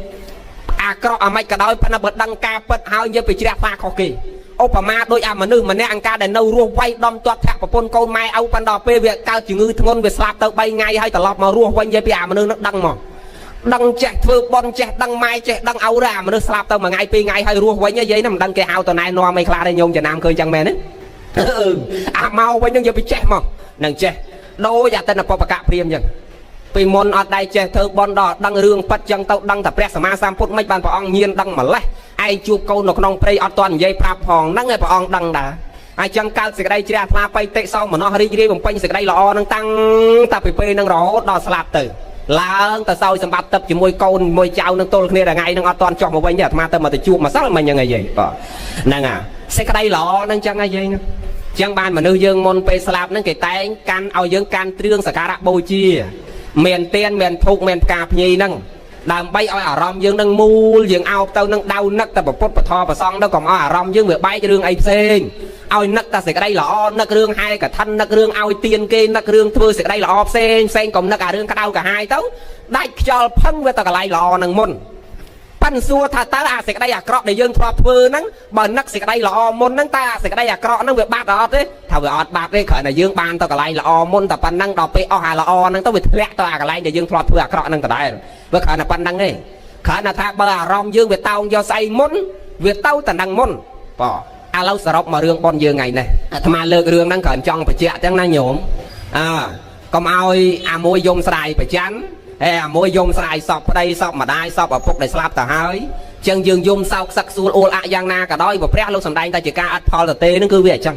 អាក្រក់អាម៉េចក៏ដោយប៉ុន្តែបើដឹងការពិតហើយយើងไปជ្រះថ្លាខុសគេឧបមាដូចអាមនុស្សម្នាក់អង្ការដែលនៅរស់វាយដំទាត់ធាក់ប្រពន្ធកូនម៉ែឪប៉ុន្តែដល់ពេលវាកើតជំងឺធ្ងន់វាស្លាប់ទៅ3ថ្ងៃហើយត្រឡប់មករស់វិញនិយាយពីអាមនុស្សនឹងដឹងមកដឹងចេះធ្វើបន់ចេះដឹងម៉ែចេះដឹងឪដែរអាមនុស្សស្លាប់ទៅមួយថ្ងៃពីរថ្ងៃហើយរស់វិញនិយាយណាមិនដឹងគេហៅទៅណែនាំអីខ្លះទេញោមចំណាំឃើញចឹងមែនទេអាមកវិញនឹងយកពីចេះមកនឹងចេះដូចអតិនបពកៈព្រាមចឹងពីមុនអត់ដែរចេះធ្វើបន់ដល់ដឹងរឿងប៉ិតចឹងទៅដឹងតែព្រះសម្មាសម្ពុទ្ធមិនបានព្រះអង្គញៀនដឹងម្លេះឯងជួបកូននៅក្នុងព្រៃអត់ទាន់និយាយប្រាប់ផងហ្នឹងឯងព្រះអង្គដឹងដែរហើយចឹងកើតសេចក្តីជ្រះថ្លាបៃតិសោមនស្សរីករាយបំពេញសេចក្តីល្អនឹងតាំងតែពីពេលហ្នឹងរហូតដល់ស្លាប់ទៅឡើងទៅសោយសម្បត្តិទឹកជាមួយកូនមួយចៅនឹងទល់គ្នាដល់ថ្ងៃហ្នឹងអត់ទាន់ចុះមកវិញទេអាត្មាទៅមកទៅជួបម្សិលមិញហ្នឹងឯងបាទហ្នឹងអាសេចក្តីល្អហ្នឹងចឹងឯងហ្នឹងចឹងបានមនុស្សយើងមុនពេលស្លាប់ហ្នឹងគេតែងកាន់ឲ្យយើងកាន់គ្រឿងសក្ការៈបូជាមានទៀនមានធូបមានផ្កាភ្ញីហ្នឹងដើម្បីឲ្យអារម្មណ៍យើងនឹងមូលយើងអោបទៅនឹងដៅនឹកតែពុទ្ធពធប្រសងទៅកុំឲ្យអារម្មណ៍យើងវាបែករឿងអីផ្សេងឲ្យនឹកតែសេចក្តីល្អនឹករឿងហែកឋិននឹករឿងឲ្យទៀនគេនឹករឿងធ្វើសេចក្តីល្អផ្សេងផ្សេងកុំនឹកអារឿងក្តៅក្រហាយទៅដាច់ខ្យល់ផឹងវាទៅកន្លែងល្អនឹងមុនប៉ិនសួរថាតើអាសេចក្តីអាក្រក់ដែលយើងធ្លាប់ធ្វើហ្នឹងបើនឹកសេចក្តីល្អមុនហ្នឹងតើអាសេចក្តីអាក្រក់ហ្នឹងវាបាត់អត់ទេថាវាអត់បាត់ទេគ្រាន់តែយើងបានទៅកន្លែងល្អមុនតែប៉ុណ្ណឹងដល់ពេលអស់អាល្អហ្នឹងទៅវាធ្លាក់ទៅអាកន្លែងដែលយើងធ្លាប់ធ្វើអាក្រក់ហ្នឹងដដែលវាគ្រាន់តែប៉ុណ្្នឹងទេគ្រាន់តែថាបើអារម្មណ៍យើងវាតោងយកស្អីមុនវាទៅតែនឹងមុនបាទឥឡូវសរុបមករឿងប៉ុនយើងថ្ងៃនេះអាត្មាលើករឿងហ្នឹងគ្រាន់ចង់បញ្ជាក់ចឹងណាញោមអើកុំឲ្យអាមួយយំស្រាយប្រច័នហេអាមួយយំស្រាយសពប្តីសពម្ដាយសពឪពុកដែលស្លាប់ទៅហើយចឹងយើងយំសោកសឹកសួលអួលអាក់យ៉ាងណាក៏ដោយបើព្រះលោកសំដែងតែជាការអត់ផលទៅទេនឹងគឺវាអញ្ចឹង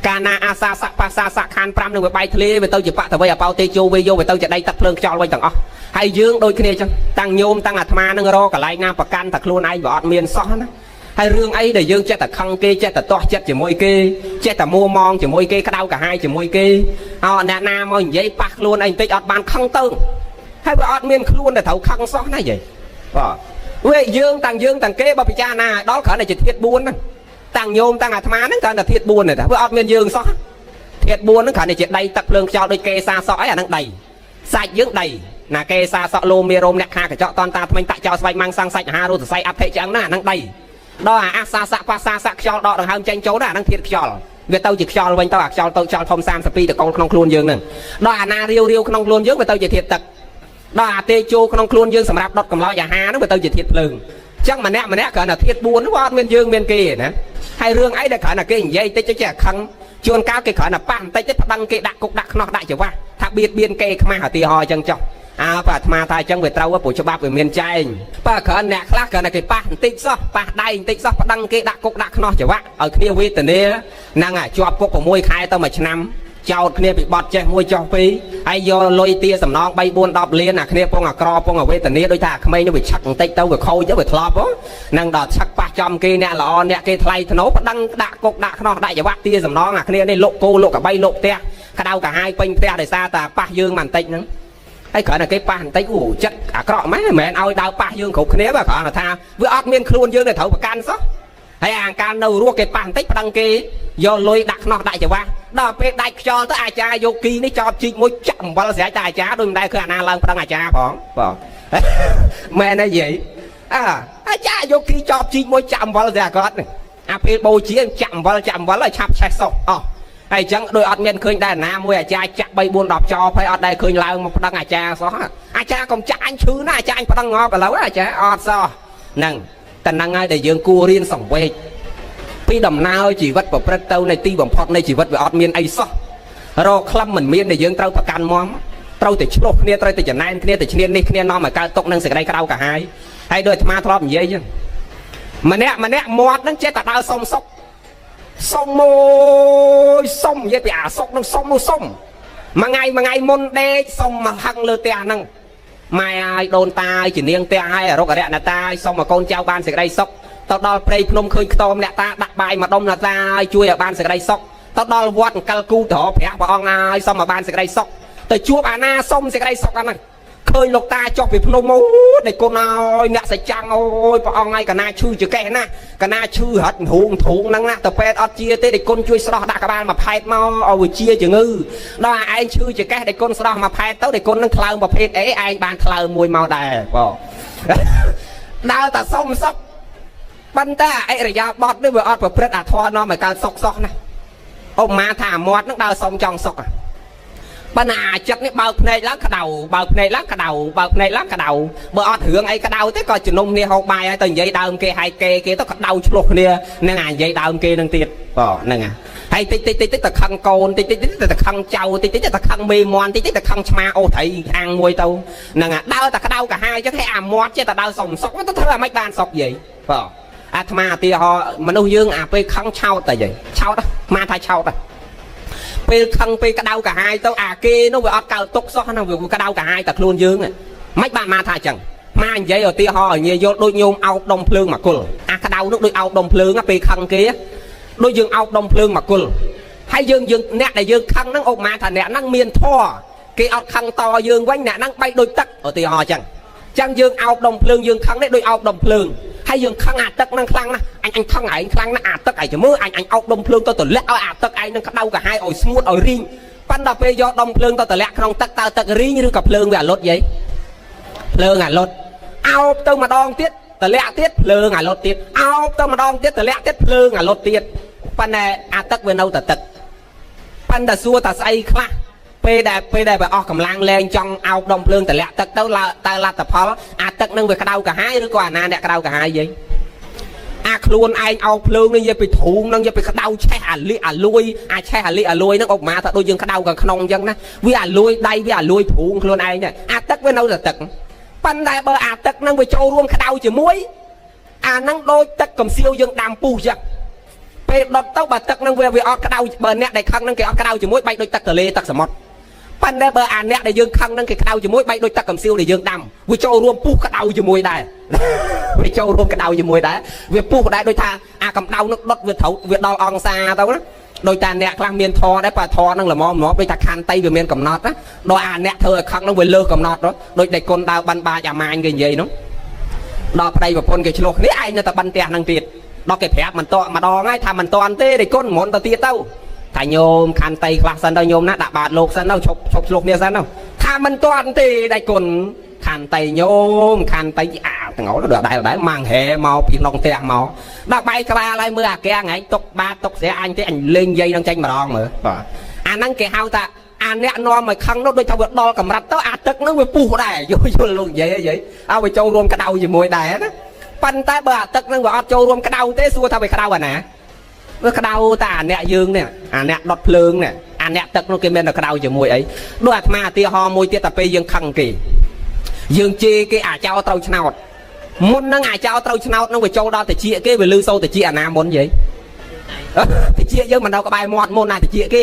កាលណាអាសាសៈបាសាសៈខាន5នឹងវាបែកធ្លាវាទៅជាបតវ័យអបោទេជោវេយោវាទៅជាដីទឹកភ្លើងខ្យល់វិញទាំងអស់ហើយយើងដូចគ្នាចឹងតាំងញោមតាំងអាត្មានឹងរកកន្លែងណាប្រកាន់តែខ្លួនឯងវាអត់មានសោះណាហើយរឿងអីដែលយើងចេះតែខឹងគេចេះតែទាស់ចិត្តជាមួយគេចេះតែមួម៉ងជាមួយគេក្តៅក្រហាយជាមួយគេអោអ្នកណាមកនិយាយប៉ះខ្លួនឯងបន្តិចអត់បានខឹងទៅហើយវាអត់មានខ្លួនដែលត្រូវខឹងសោះណាយាយបាទវាយើងតាំងយើងតាំងគេបើពិចារណាដល់គ្រាន់តែជាធាតុ4ហ្នឹងតាំងញោមតាំងអាត្មាហ្នឹងគ្រាន់តែធាតុ4ទេតាវាអត់មានយើងសោះធាតុ4ហ្នឹងគ្រាន់តែជាដីទឹកភ្លើងខ្យល់ដូចគេសាសក់អីអាហ្នឹងដីសាច់យើងដីណាគេសាសក់លោមានរោមអ្នកខាកញ្ចក់តនតាថ្មិញតាក់ចោលស្បែកម៉ាំងសាំងសាច់អាហាររូសរសៃអដ្ឋិឆ្អឹងណាអាហ្នឹងដីដល់អាអាសាសៈបាសាសៈខ្យល់ដកដង្ហើមចេញចូលណាអាហ្នឹងធាតុខ្យល់វាទៅជាខ្យល់វិញទៅអាខ្យល់ទៅខ្យល់ធំ32តកូលក្នុងខ្លួនយើងហ្នឹងដល់អាណារាវរាវក្នុងខ្លួនយើងវាទៅជាធាតុទឹកដល់អាទេជោក្នុងខ្លួនយើងសម្រាប់ដុតកម្លោចអាហារហ្នឹងវាទៅជាធាតុភ្លើងចឹងម្នាក់ម្នាក់គ្រាន់តែធាតុ4ហ្នឹងវាអត់មានយើងមានគេណាហើយរឿងអីដែលគ្រាន់តែគេនិយាយតិចចេះខឹងជួនកាលគេគ្រាន់តែប៉ះបន្តិចទេប្តឹងគេដាក់គុកដាក់ខ្នោះដាក់ច្រវាស់ថាបៀតបៀនគេខ្មាស់ឧទាហរណ៍ចឹងចុះអើបើអាត្មាថាអញ្ចឹងវាត្រូវព្រោះច្បាប់វាមានចែងបើគ្រាន់អ្នកខ្លះគ្រាន់តែគេប៉ះបន្តិចសោះប៉ះដៃបន្តិចសោះប្តឹងគេដាក់គុកដាក់ខ្នោះច្រវាក់ឲ្យគ្នាវេទនាហ្នឹងអាជាប់គុក6ខែទៅ1ឆ្នាំចោតគ្នាពីបត់ចេះមួយចោះពីរហើយយកលុយទាសំណង3 4 10លានអាគ្នាពងអាក្រពងអាវេទនាដូចថាអាក្មេងនោះវាឆឹកបន្តិចទៅវាខូចទៅវាធ្លាប់ហ្នឹងដល់ឆឹកប៉ះចំគេអ្នកល្អអ្នកគេថ្លៃធ្នូប្តឹងដាក់គុកដាក់ខ្នោះដាក់ច្រវាក់ទាសំណងអាគ្នានេះលុកគោលុកកបីលុកផ្ទះក្តៅកាហាយពេញផ្ទះដោយសារតែប៉ះយើងបន្តិចហ្នឹងហើយគ្រាន់តែគេប៉ះបន្តិចអូចិត្តអាក្រក់ម៉េចមិនមែនឲ្យដើរប៉ះយើងគ្រប់គ្នាបើគ្រាន់តែថាវាអត់មានខ្លួនយើងដែលត្រូវប្រកាន់សោះហើយអាកាលនៅរស់គេប៉ះបន្តិចប្តឹងគេយកលុយដាក់ខ្នោះដាក់ច្រវាស់ដល់ពេលដាច់ខ្យល់ទៅអាចារ្យយកគីនេះចោបជីកមួយចាក់អំបិលស្រេចតែអាចារ្យដូចមិនដែលឃើញអាណាឡើងប្តឹងអាចារ្យផងបាទមែនទេយាយអើអាចារ្យយកគីចោបជីកមួយចាក់អំបិលស្រេចគាត់អាពេលបូជាចាក់អំបិលចាក់អំបិលឲ្យឆាប់ឆេះសោះអស់ហើយអញ្ចឹងដូចអត់មានឃើញដែរណាមួយអាចារ្យចាក់3 4 10ចោហើយអត់ដែលឃើញឡើងមកប្តឹងអាចារ្យសោះអាចារ្យកុំចាក់អញឈឺណាអាចារ្យអញប្តឹងងាប់ឥឡូវអាចារ្យអត់សោះហ្នឹងតែហ្នឹងហើយដែលយើងគួររៀនសង្វេគពីដំណើរជីវិតប្រព្រឹត្តទៅនៃទីបំផុតនៃជីវិតវាអត់មានអីសោះរកខ្លឹមមិនមានដែលយើងត្រូវប្រកាន់មមត្រូវតែឆ្លោះគ្នាត្រូវតែចំណែនគ្នាតែឈ្នាននេះគ្នានាំឲ្យកើតទុកនឹងសេចក្តីក្តៅក្រហាយហើយដោយអាត្មាធ្លាប់និយាយចឹងម្នាក់ម្នាក់មាត់ហ្នឹងចេះតែដើរសុំសុកសុំមួយសុំនិយាយពីអាសុកនឹងសុំនោះសុំមួយថ្ងៃមួយថ្ងៃមុនដេកសុំមកហឹងលើផ្ទះហ្នឹងម៉ែឲ្យដូនតាឲ្យជានាងផ្ទះឲ្យអរុកអរិយណតាឲ្យសុំឲ្យកូនចៅបានសេចក្តីសុខទៅដល់ព្រៃភ្នំឃើញខ្ទមអ្នកតាដាក់បាយមួយដុំអ្នកតាឲ្យជួយឲ្យបានសេចក្តីសុខទៅដល់វត្តអង្កលគូត្រព្រះព្រះអង្គឲ្យសុំឲ្យបានសេចក្តីសុខទៅជួបអាណាសុំសេចក្តីសុខអាហ្នឹងឃើញលោកតាចុះពីភ្នំអូដេកគុណអើយអ្នកសច្ចាំងអូយព្រះអង្គឲ្យកណាឈឺចកេះណាកណាឈឺរត់រូងទ្រូងហ្នឹងណាទៅពេទ្យអត់ជាទេដេកគុណជួយស្រោះដាក់ក្បាលមួយផែតមកឲ្យវាជាជំងឺដល់ឯងឈឺចកេះដេកគុណស្រោះមួយផែតទៅដេកគុណនឹងថ្លើមប្រភេទអីឯងបានថ្លើមមួយមកដែរបង ដើរតែសុំសុខប៉ុន្តែអិរិយាបថនេះវាអត់ប្រព្រឹត្តអាធម៌នាំឲ្យកើតសុខសោះណាឧបមាថាអាមាត់នឹងដើរសុំចង់សុខប៉ុន្តែអាចិត្តនេះបើកភ្នែកឡើងក្តៅបើកភ្នែកឡើងក្តៅបើកភ្នែកឡើងក្តៅបើអត់រឿងអីក្តៅទេក៏ជំនុំគ្នាហូបបាយហើយទៅនិយាយដើមគេហើយគេគេទៅក្តៅឆ្លោះគ្នានឹងអានិយាយដើមគេនឹងទៀតបាទហ្នឹងហើយតិចតិចតិចតិចទៅខឹងកូនតិចតិចតិចទៅខឹងចៅតិចតិចទៅខឹងមេមន់តិចតិចទៅខឹងឆ្មាអូត្រីអាំងមួយទៅហ្នឹងដើរតែក្តៅកាហាយអញ្ចឹងហើយអាមាត់ចេះតែដើរសុំសុកទៅធ្វើអាម៉េចបានសុកយាយបាទអាត្មាឧទាហរណ៍មនុស្សយើងអាពេលខឹងឆោតតែយាយឆោតអាថាឆោតពេលខឹងពេលក្តៅកាហាយទៅអាគេនោះវាអត់កើតទុកសោះណាវាក្តៅកាហាយតែខ្លួនយើងមិនបានមកថាអញ្ចឹងមកនិយាយឧទាហរណ៍ឲ្យងាយយល់ដូចញោមអោបដុំភ្លើងមកគល់អាក្តៅនោះដូចអោបដុំភ្លើងពេលខឹងគេដូចយើងអោបដុំភ្លើងមកគល់ហើយយើងយើងអ្នកដែលយើងខឹងហ្នឹងឧបមាថាអ្នកហ្នឹងមានធម៌គេអត់ខឹងតយើងវិញអ្នកហ្នឹងបែកដូចទឹកឧទាហរណ៍អញ្ចឹងចឹងយើងអោបដុំភ្លើងយើងខឹងនេះដូចអោបដុំភ្លើងហើយយើងខឹងអាទឹកហ្នឹងខ្លាំងណាស់អញអញខឹងឯងខ្លាំងណាស់អាទឹកឯងចាំមើលអញអញអោបដុំភ្លើងទៅតម្លាក់ឲ្យអាទឹកឯងនឹងក្តៅកាហាយឲ្យស្ងួតឲ្យរីងប៉ុន្តែពេលយកដុំភ្លើងទៅតម្លាក់ក្នុងទឹកតើទឹករីងឬក៏ភ្លើងវាអាលុតយាយភ្លើងអាលុតអោបទៅម្ដងទៀតតម្លាក់ទៀតភ្លើងអាលុតទៀតអោបទៅម្ដងទៀតតម្លាក់ទៀតភ្លើងអាលុតទៀតប៉ុន្តែអាទឹកវានៅតែទឹកប៉ុន្តែសួរតាស្អីខ្លះពេលដែលវាអស់កម្លាំងលែងចង់អោបដុំភ្លើងតម្លាក់ទឹកទៅតើលទ្ធផលអាទឹកនឹងវាក្តៅកាហាយឬក៏អាណាអ្នកក្តៅកាហាយយាយអាខ្លួនឯងអោបភ្លើងនេះនិយាយពីធូងនឹងនិយាយពីក្តៅឆេះអាលិអាលួយអាឆេះអាលិអាលួយហ្នឹងឧបមាថាដូចយើងក្តៅខាងក្នុងអញ្ចឹងណាវាអាលួយដៃវាអាលួយធូងខ្លួនឯងអាទឹកវានៅតែទឹកប៉ុន្តែបើអាទឹកហ្នឹងវាចូលរួមក្តៅជាមួយអាហ្នឹងដូចទឹកកំសៀវយើងដាំពុះអញ្ចឹងពេលដុតទៅបើទឹកហ្នឹងវាអត់ក្តៅបើអ្នកដែលខឹងហ្នឹងគេអត់ក្តៅជាមួយបែកដូចទឹកទលេទឹកសមុទ្រប៉ុន្តែបើអាអ្នកដែលយើងខឹងហ្នឹងគេក្តៅជាមួយបែកដូចទឹកកំសៀវដែលយើងដាំវាចូលរួមពុះក្តៅជាមួយដែរវាចូលរួមក្តៅជាមួយដែរវាពុះដែរដូចថាអាកម្ដៅនឹងដុតវាត្រូវវាដល់អង្សាទៅណាដោយតាអ្នកខ្លះមានធរដែរបើធរហ្នឹងល្មមល្មមដូចថាខន្តីវាមានកំណត់ណាដល់អាអ្នកធ្វើឲ្យខឹងហ្នឹងវាលើសកំណត់ដូចដែលគុណដើរបានបាចអាម៉ាញគេនិយាយនោះដល់ប្តីប្រពន្ធគេឆ្លោះគ្នាឯងនៅតែបិណ្ឌផ្ទះហ្នឹងទៀតដល់គេប្រាប់មិនតម្ដងហើយថាមិនតន់ទេដែលគុណមុនទៅទៀតទៅថាញោមខន្តីខ្លះសិនទៅញោមណាដាក់បាតលោកសិនទៅឈប់ឈប់ឆ្លោះគ្នាសិនទៅថាមិនតន់ទេដែលគុណខន្តីញោមខន្តីអាទាំងអស់ដល់ដែរដែរម៉ាំងហែមកពីក្នុងផ្ទះមកដល់បែកក្បាលហើយមើលអាកាងឯងទុកបាតទុកស្រាអញទេអញលេងយាយនឹងចេញម្ដងមើលបាទអាហ្នឹងគេហៅថាអាអ្នកនាំឲ្យខឹងនោះដូចថាវាដល់កម្រិតទៅអាទឹកហ្នឹងវាពុះដែរយល់យល់លោកនិយាយនិយាយឲ្យវាចូលរួមក្តៅជាមួយដែរណាប៉ុន្តែបើអាទឹកហ្នឹងវាអត់ចូលរួមក្តៅទេសួរថាវាក្តៅអាណាវាក្តៅតែអាអ្នកយើងនេះអាអ្នកដុតភ្លើងនេះអាអ្នកទឹកនោះគេមានតែក្តៅជាមួយអីដូចអាត្មាឧទាហរណ៍មួយទៀតតែពេលយើងខឹងគេយើងជេរគេអាចោត្រូវឆ្នោតមុននឹងអាចោត្រូវឆ្នោតនឹងវាចូលដល់តិចគេវាលឺសូរតិចអាណាមុនយាយតិចយើងមិនដល់ក្បែរមាត់មុនណាតិចគេ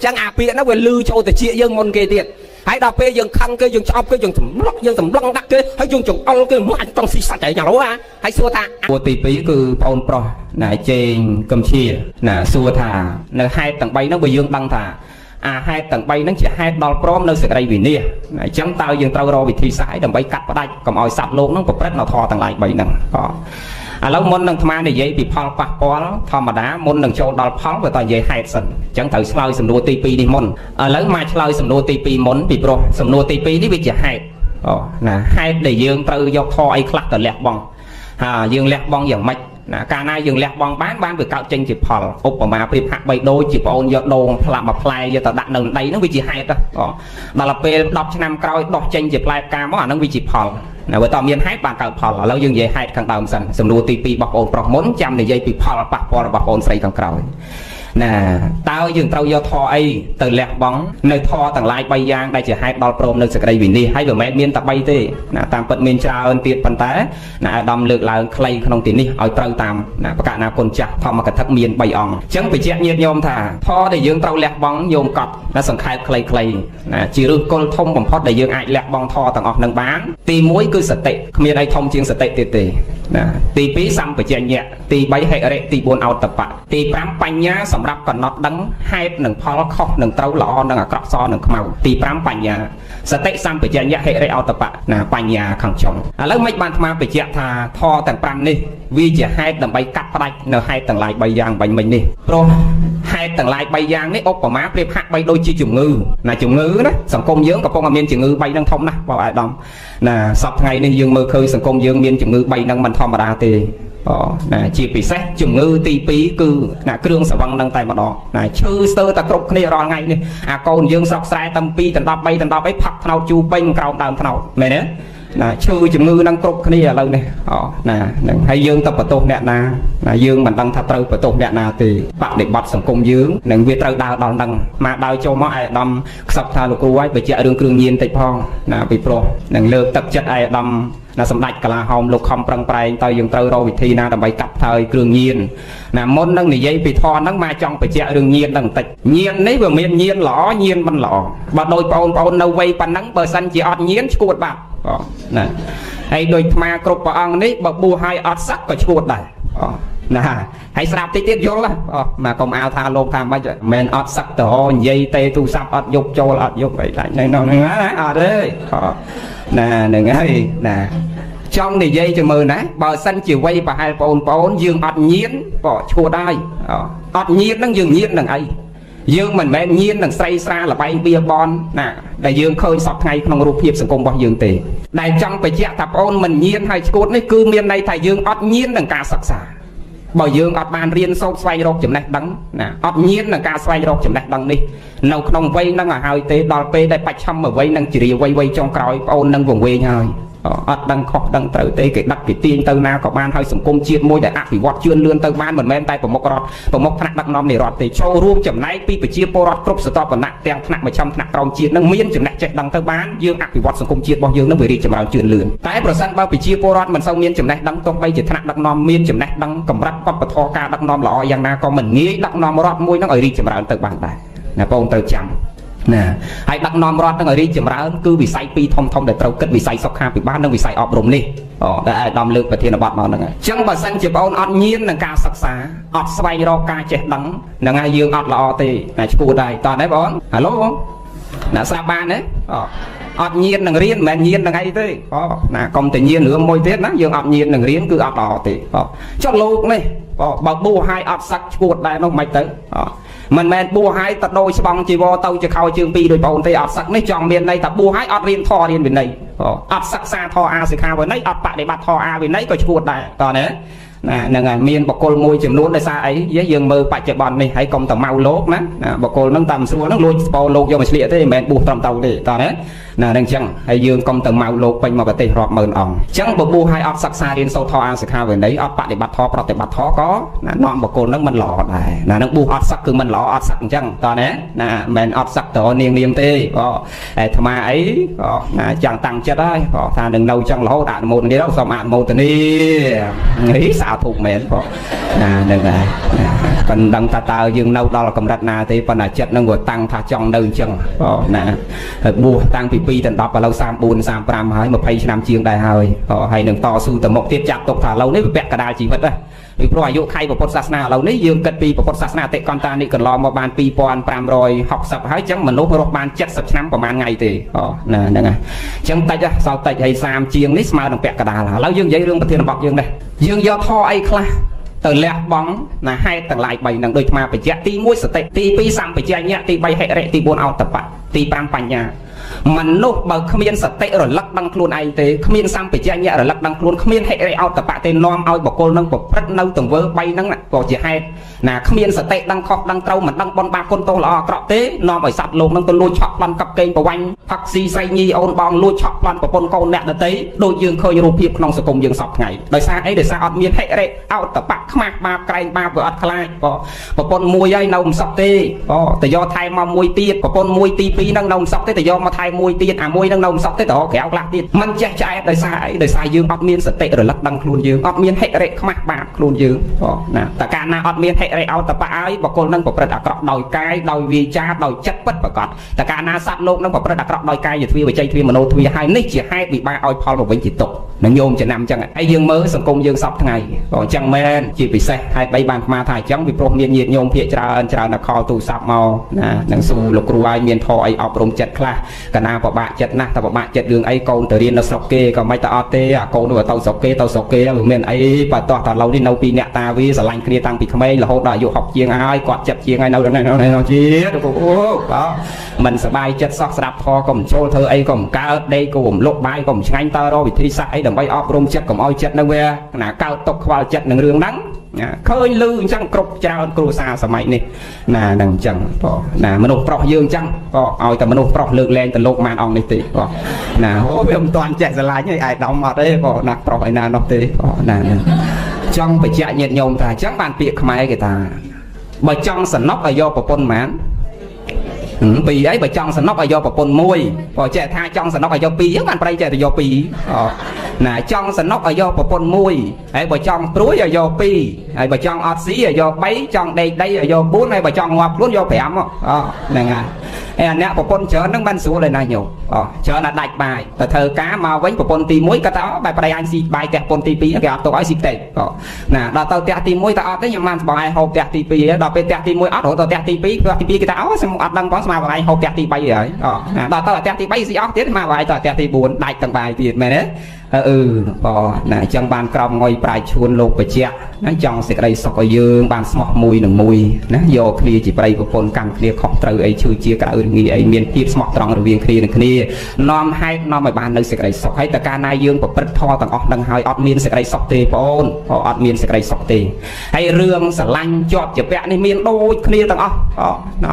ចឹងអាពាក្យហ្នឹងវាលឺចូលតិចយើងមុនគេទៀតហើយដល់ពេលយើងខឹងគេយើងឆ្អប់គេយើងសម្លុកយើងសម្លឹងដាក់គេហើយយើងចង្អុលគេមកអញចង់ស៊ីសាច់ឯងយ៉ាងហ៎ហើយសួរថា ទី2គឺប្អូនប្រុសណាជេងកំជាណាសួរថានៅហេតុទាំង3ហ្នឹងបើយើងដឹងថាអាហេតុទាំង3ហ្នឹងជាហេតុដល់ព្រមនៅសេចក្តីវិនាសអញ្ចឹងតើយើងត្រូវរកវិធីសាស្ត្រដើម្បីកាត់ផ្ដាច់កុំឲ្យសត្វលោកហ្នឹងប្រព្រឹត្តនៅធម៌ទាំងឡាយ3ហ្នឹងក៏ឥឡូវមុននឹងអាត្មានិយាយពីផលប៉ះពាល់ធម្មតាមុននឹងចូលដល់ផលវាតនិយាយហេតុសិនអញ្ចឹងត្រូវឆ្លើយសំណួរទី2នេះមុនឥឡូវមកឆ្លើយសំណួរទី2មុនពីព្រោះសំណួរទី2នេះវាជាហេតុអូណាហេតុដែលយើងត្រូវយកធម៌អីខ្លះទៅលះបង់ហើយយើងលះបង់យ៉ាងម៉េចណាកាលណាយើងលះបង់បានបានវាកើតចេញជាផលឧបមាប្រៀបហាក់បីដូចជាប្អូនយកដូងផ្លាប់មួយផ្លែយកទៅដាក់នៅដីហ្នឹងវាជាហេតុដល់ពេល10ឆ្នាំក្រោយដោះចេញជាផ្លែផ្កាមកអាហ្នឹងវាជាផលណាបើតើមានហេតុបានកើតផលឥឡូវយើងនិយាយហេតុខាងដើមសិនសំណួរទី2របស់បងប្រុសមុនចាំនិយាយពីផលប៉ះពាល់របស់បងស្រីខាងក្រោយណាតើយើងត្រូវយកធម៌អីទៅលះបង់នៅធម៌ទាំងឡាយ3យ៉ាងដែលជាហេតុដល់ព្រមនៅសេចក្តីវិនិច្ឆ័យហើយមិនមែនមានតែ3ទេណាតាមពិតមានច្រើនទៀតប៉ុន្តែណាអាដាមលើកឡើងខ្លីក្នុងទីនេះឲ្យត្រូវតាមណាបកណាគុណចាស់ធម្មកថាមាន3អង្គអញ្ចឹងបញ្ជាក់ញាតិញោមថាធម៌ដែលយើងត្រូវលះបង់ញោមកត់ណាសង្ខេបខ្លីៗណាជាឫសគល់ធំបំផុតដែលយើងអាចលះបង់ធម៌ទាំងអស់នឹងបានទី1គឺសតិគ្មានអីធំជាងសតិទៀតទេណាទី2សម្បជញ្ញៈទី3ហិរិទី4អោតបៈទី5បញ្ញាស សម្រាប់កំណត់ដឹងហេតុនិងផលខុសនិងត្រូវល្អនិងអាក្រក់សនិងខ្មៅទី5បញ្ញាសតិសម្បជញ្ញៈហិរិអតបៈណាបញ្ញាខាងចុងឥឡូវមិនបានអាត្មាបញ្ជាក់ថាធម៌ទាំង5នេះវាជាហេតុដើម្បីកាត់ផ្ដាច់នៅហេតុទាំងឡាយ3យ៉ាងបាញ់មិញនេះព្រោះហេតុទាំងឡាយ3យ៉ាងនេះឧបមាប្រៀបហាក់បីដូចជាជំងឺណាជំងឺណាសង្គមយើងកំពុងតែមានជំងឺ3ហ្នឹងធំណាស់បងអាយដាមណាសប្តាហ៍ថ្ងៃនេះយើងមើលឃើញសង្គមយើងមានជំងឺ3ហ្នឹងមិនធម្មតាទេអូណាជាពិសេសជំងឺទី2គឺណាគ្រឿងសង្វឹងនឹងតែម្ដងណាឈឺស្ទើរតែគ្រប់គ្នារាល់ថ្ងៃនេះអាកូនយើងស្រុកស្រែតាំង2ដល់10 3ដល់10អីផឹកថ្នោតជូរពេញក្រោមដើមថ្នោតមែនទេណាឈឺជំងឺនឹងគ្រប់គ្នាឥឡូវនេះអូណាហ្នឹងហើយយើងទៅបន្ទោសអ្នកណាណាយើងមិនដឹងថាត្រូវបន្ទោសអ្នកណាទេបដិបត្តិសង្គមយើងនឹងវាត្រូវដើរដល់ហ្នឹងមកដើរចូលមកឯកឧត្តមខ្សឹបថាលោកគ្រូឲ្យបញ្ជាក់រឿងគ្រឿងញៀនតិចផងណាពីព្រោះនឹងលើកទឹកចិត្តឯកឧត្តមណាសម្ដេចកលាហោមលោកខំប្រឹងប្រែងតើយើងត្រូវរកវិធីណាដើម្បីកាត់ថយគ្រឿងញៀនណាមុននឹងនិយាយពីធម៌ហ្នឹងមកចង់បញ្ជាក់រឿងញៀនហ្នឹងបន្តិចញៀននេះវាមានញៀនល្អញៀនមិនល្អបើដូចបងប្អូននៅវ័យប៉ុណ្ណឹងបើសិនជាអត់ញៀនឈួតបាត់បងណាហើយដូចអាត្មាគ្រប់ព្រះអង្គនេះបើបួសឲ្យអត់សឹកក៏ឈួតដែរអូណាហើយស្រាប់តិចទៀតយល់អូមកកុំអាលថាលោកថាម៉េចមិនអត់សឹកទៅនិយាយទេទូរស័ព្ទអត់យប់ចូលអត់យប់អីដាច់នៅនោះហ្នឹងណាអត់ទេអូណាហ្នឹងហើយណាចង់និយាយទៅមើលណាបើសិនជាវ័យប្រហែលបងប្អូនយើងអត់ញៀនបើឈួតហើយអត់ញៀនហ្នឹងយើងញៀននឹងអីយើងមិនមែនញៀននឹងស្រីស្រាលបែងបៀបនណាដែលយើងឃើញសពថ្ងៃក្នុងរូបភាពសង្គមរបស់យើងទេដែលចង់បញ្ជាក់ថាបងអូនមិនញៀនហើយឈួតនេះគឺមានន័យថាយើងអត់ញៀននឹងការសិក្សាបើយើងអត់បានរៀនសូត្រស្វែងរកចំណេះដឹងណាអត់ញៀននឹងការស្វែងរកចំណេះដឹងនេះនៅក្នុងវ័យហ្នឹងឲ្យហើយទេដល់ពេលដែលបច្ឆមវ័យនឹងជារាវ័យវ័យចុងក្រោយបងអូននឹងវង្វេងហើយអត់ដឹងខុសដឹងត្រូវទេគេដឹកគេទាញទៅណាក៏បានហើយសង្គមជាតិមួយដែលអភិវឌ្ឍជឿនលឿនទៅបានមិនមែនតែប្រមុខរដ្ឋប្រមុខថ្នាក់ដឹកនាំនៃរដ្ឋទេចូលរួមចំណែកពីប្រជាពលរដ្ឋគ្រប់ស្រទាប់វណ្ណៈទាំងថ្នាក់មជ្ឈិមថ្នាក់ក្រោមជាតិនឹងមានចំណេះចេះដឹងទៅបានយើងអភិវឌ្ឍសង្គមជាតិរបស់យើងនឹងវារីកចម្រើនជឿនលឿនតែប្រសិនបើប្រជាពលរដ្ឋមិនសូវមានចំណេះដឹងទោះបីជាថ្នាក់ដឹកនាំមានចំណេះដឹងកម្រិតវប្បធម៌ការដឹកនាំល្អយ៉ាងណាក៏មិនងាយដឹកនាំរដ្ឋមួយនឹងឲ្យរីកចម្រើនទៅបានដែរណាបងត្រូវចាំណាហើយដឹកនាំរដ្ឋនឹងឲ្យរីកចម្រើនគឺវិស័យពីរធំធំដែលត្រូវគិតវិស័យសុខាភិបាលនិងវិស័យអប់រំនេះអូដែលអាយដាមលើកប្រធានបទមកហ្នឹងអញ្ចឹងបើសិនជាបងអត់ញៀននឹងការសិក្សាអត់ស្វែងរកការចេះដឹងហ្នឹងហើយយើងអត់ល្អទេណាឈួតដែរតោះដែរបងហៅឡូបងណាស្រាប់បានទេអូអត់ញៀននឹងរៀនមិនមែនញៀននឹងអីទេអូណាកុំតែញៀនរឿងមួយទៀតណាយើងអត់ញៀននឹងរៀនគឺអត់ល្អទេអូចុះលោកនេះអូបើបួសឲ្យអត់សឹកឈួតដែរនោះមិនទៅអូមិនមែនបួសឲ្យទៅដោយស្បង់ជីវរទៅជាខោជើងពីរដោយបងទេអត់សឹកនេះចង់មានន័យថាបួសឲ្យអត់រៀនធម៌រៀនវិន័យអត់សិក្សាធម៌អាសិក្ខាវិន័យអត់បដិបត្តិធម៌អាវិន័យក៏ឈួតដែរតោះណាណាហ្នឹងហើយមានបកគលមួយចំនួនដោយសារអីយើងមើលបច្ចុប្បន្ននេះហើយកុំតែម៉ៅលោកណាបកគលហ្នឹងតាមស្រួលហ្នឹងលួចស្ពោលោកយកមកឆ្លៀកទេមិនមែនបួសត្រឹមត្រូវទេតោះណាណាហ្នឹងអញ្ចឹងហើយយើងកុំទៅម៉ៅលោកពេញមកប្រទេសរាប់ម៉ឺនអង្គអញ្ចឹងបើបួសឲ្យអត់សិក្សារៀនសូត្រធម៌អាសិក្ខាវិន័យអត់បដិបត្តិធម៌ប្រតិបត្តិធម៌ក៏ណានាំបកគលហ្នឹងមិនល្អដែរណាហ្នឹងបួសអត់សឹកគឺមិនល្អអត់សឹកអញ្ចឹងតោះណាណាមិនមែនអត់សឹកទៅនាងនាងទេក៏អាត្មាអីក៏ណាចង់តាំងចិត្តហើយក៏ថានឹងនៅចឹងរហូតអនុមោទនាសូមអនុមោទនានេះសាធុមែនបងណាហ្នឹងហើយប៉ុន្តែដឹងថាតើយើងនៅដល់កម្រិតណាទេប៉ុន្តែចិត្តហ្នឹងក៏តាំងថាចង់នៅអញ្ចឹងបងណាហើយបួសតាំងពី2ដល់10ឥឡូវ34 35ហើយ20ឆ្នាំជាងដែរហើយហើយនឹងតស៊ូទៅមុខទៀតចាត់ទុកថាឥឡូវនេះវាពាក់កណ្ដាលជីវិតណាពីព្រោះអាយុខៃពុទ្ធសាសនាឥឡូវនេះយើងគិតពីពុទ្ធសាសនាអតិកន្តានេះកន្លងមកបាន2560ហើយអញ្ចឹងមនុស្សរស់បាន70ឆ្នាំប្រហែលថ្ងៃទេអូណាហ្នឹងហើយអញ្ចឹងតិចសល់តិចហើយ30ជាងនេះស្មើនឹងពាក់កណ្ដាលឥឡូវយើងនិយាយរឿងប្រធានបទយើងនេះយើងយកធម៌អីខ្លះទៅលះបង់ណាហេតុទាំងឡាយ3ហ្នឹងដូចអាត្មាបញ្ជាក់ទី1សតិទី2សម្បជញ្ញៈទី3ហិរិទី4អោតបៈទី5បញ្ញាមនុស្សបើគ្មានសតិរលឹកដឹងខ្លួនឯងទេគ្មានសម្បជញ្ញៈរលឹកដឹងខ្លួនគ្មានហិរិអោតបៈទេនាំឲ្យបុគ្គលនឹងប្រព្រឹត្តនៅទង្វើ3ហ្នឹងក៏ជាហេតុណាគ្មានសតិដឹងខុសដឹងត្រូវមិនដឹងបុណ្យបាបគុណទោសល្អអាក្រក់ទេនាំឲ្យសត្វលោកនឹងទៅលួចឆក់ប្លន់កັບកេងប្រវាញ់ផឹកស៊ីស្រីញីអូនបងលួចឆក់ប្លន់ប្រពន្ធកូនអ្នកដទៃដូចយើងឃើញរូបភាពក្នុងសង្គមយើងសពថ្ងៃដោយសារអីដោយសារអត់មានហិរិអោតបៈខ្មាស់បាបក្រែងបាបវាអត់ខ្លាចក៏ប្រពន្ធមួយហើយនៅមិនសក់ទេក៏ទៅយកថែមមកមួយទៀតប្រពន្ធមួយទី2ហ្នឹងនៅមិនសក់ទេទៅយកមក មកថែមមួយទៀតអាមួយនឹងនៅមិនសុខទេទៅរកក្រៅខ្លះទៀតមិនចេះឆ្អែតដោយសារអីដោយសារយើងអត់មានសតិរលឹកដឹងខ្លួនយើងអត់មានហិរិខ្មាស់បាបខ្លួនយើងបងណាតែកាលណាអត់មានហិរិអោតបៈឲ្យបុគ្គលនឹងប្រព្រឹត្តអាក្រក់ដោយកាយដោយវាចាដោយចិត្តពិតប្រាកដតែកាលណាសត្វលោកនឹងប្រព្រឹត្តអាក្រក់ដោយកាយទ្វាវិជ័យទ្វាមโนទ្វាហើយនេះជាហេតុវិបាកឲ្យផលមកវិញជាទុកនឹងញោមចំណាំអញ្ចឹងហើយយើងមើលសង្គមយើងសពថ្ងៃបងអញ្ចឹងមែនជាពិសេសហេតុបីបានអាថាអញ្ចឹងពីព្រោះមានញាតិញោមភាកច្រើនច្រើនដល់ខលទូរស័ព្ទមកណានឹងស៊ូលោកគ្រូឲ្យមានធរអីអប់រំចិត្តខ្លះកាលណាពិបាកចិត្តណាស់តែពិបាកចិត្តរឿងអីកូនទៅរៀននៅស្រុកគេក៏មិនទៅអត់ទេអាកូនទៅស្រុកគេទៅស្រុកគេវាមានអីបើតោះតែឡូវនេះនៅពីអ្នកតាវាស្រឡាញ់គ្នាតាំងពីក្មេងរហូតដល់អាយុ60ជាងហើយគាត់ចិត្តជាងហើយនៅនៅជាតិអូបាទមិនសบายចិត្តសោះស្ដាប់ធរក៏មិនចូលធ្វើអីក៏មិនកើតដេកក៏មិនលុកបាយក៏មិនឆ្ងាញ់តើរកវិធីសាស្ត្រអីដើម្បីអប់រំចិត្តកុំឲ្យចិត្តនឹងវាណាកើតទុកខ្វល់ចិត្តនឹងរឿងហ្នឹងឃើញលឺអញ្ចឹងគ្រប់ច្រើនគ្រួសារសម័យនេះណានឹងអញ្ចឹងបងណាមនុស្សប្រុសយើងអញ្ចឹងបងឲ្យតែមនុស្សប្រុសលើកលែងទៅលោកបានអង្គនេះទេបងណាអូវាមិនតាន់ចេះស្រឡាញ់ឯអាយដំអត់ទេបងណាប្រុសឯណានោះទេបងណានឹងចង់បញ្ជាក់ញាតិញោមថាអញ្ចឹងបានពាក្យខ្មែរគេថាបើចង់សំណុកឲ្យយកប្រពន្ធប៉ុន្មានពីរអីបើចង់សំណុកឲ្យយកប្រពន្ធមួយបើចេះថាចង់សំណុកឲ្យយកពីរបានប្រៃចេះតែយកពីរណាចង់សំណុកឲ្យយកប្រពន្ធមួយហើយបើចង់ព្រួយឲ្យយកពីរហើយបើចង់អត់ស៊ីឲ្យយក3ចង់ដេកដីឲ្យយក4ហើយបើចង់ងាប់ខ្លួនយក5ហ្នឹងហើយហើយអាអ្នកប្រពន្ធច្រើនហ្នឹងបានស្រួលឯណាញោមច្រើនណាស់ដាច់បាយទៅធ្វើការមកវិញប្រពន្ធទី1គាត់ថាបែបប្តីអញស៊ីបាយផ្ទះប្រពន្ធទី2គេអត់ទុកឲ្យស៊ីផ្ទះណាដល់ទៅផ្ទះទី1ទៅអត់ទេខ្ញុំបានបងឯងហូបផ្ទះទី2ដល់ពេលផ្ទះទី1អត់រហូតដល់ផ្ទះទី2ផ្ទះទី2គេថាអូខ្ញុំអត់ដឹងផងស្មើបងឯងហូបផ្ទះទី3ហើយណាដល់ទៅផ្ទះទី3ស៊ីអស់ទៀតមកបងឯងទៅផ្ទះទី4ដាច់ទាំងបាយទៀតមែនទេអឺបងណាអញ្ចឹងបានក្រមងុយប្រាយឈួនលោកបច្ចៈណាចង់សេចក្តីសុខឲ្យយើងបានស្មោះមួយនឹងមួយណាយកគ្នាជាប្តីប្រពន្ធកាន់គ្នាខុសត្រូវអីឈឺជាក្រៅរងាអីមានភាពស្មោះត្រង់រវាងគ្នានឹងគ្នានាំហេតុនាំឲ្យបាននៅសេចក្តីសុខហើយតើកាលណាយើងប្រព្រឹត្តធម៌ទាំងអស់នឹងហើយអត់មានសេចក្តីសុខទេបងអូនអត់មានសេចក្តីសុខទេហើយរឿងស្រឡាញ់ជាប់ជាពាក់នេះមានដូចគ្នាទាំងអស់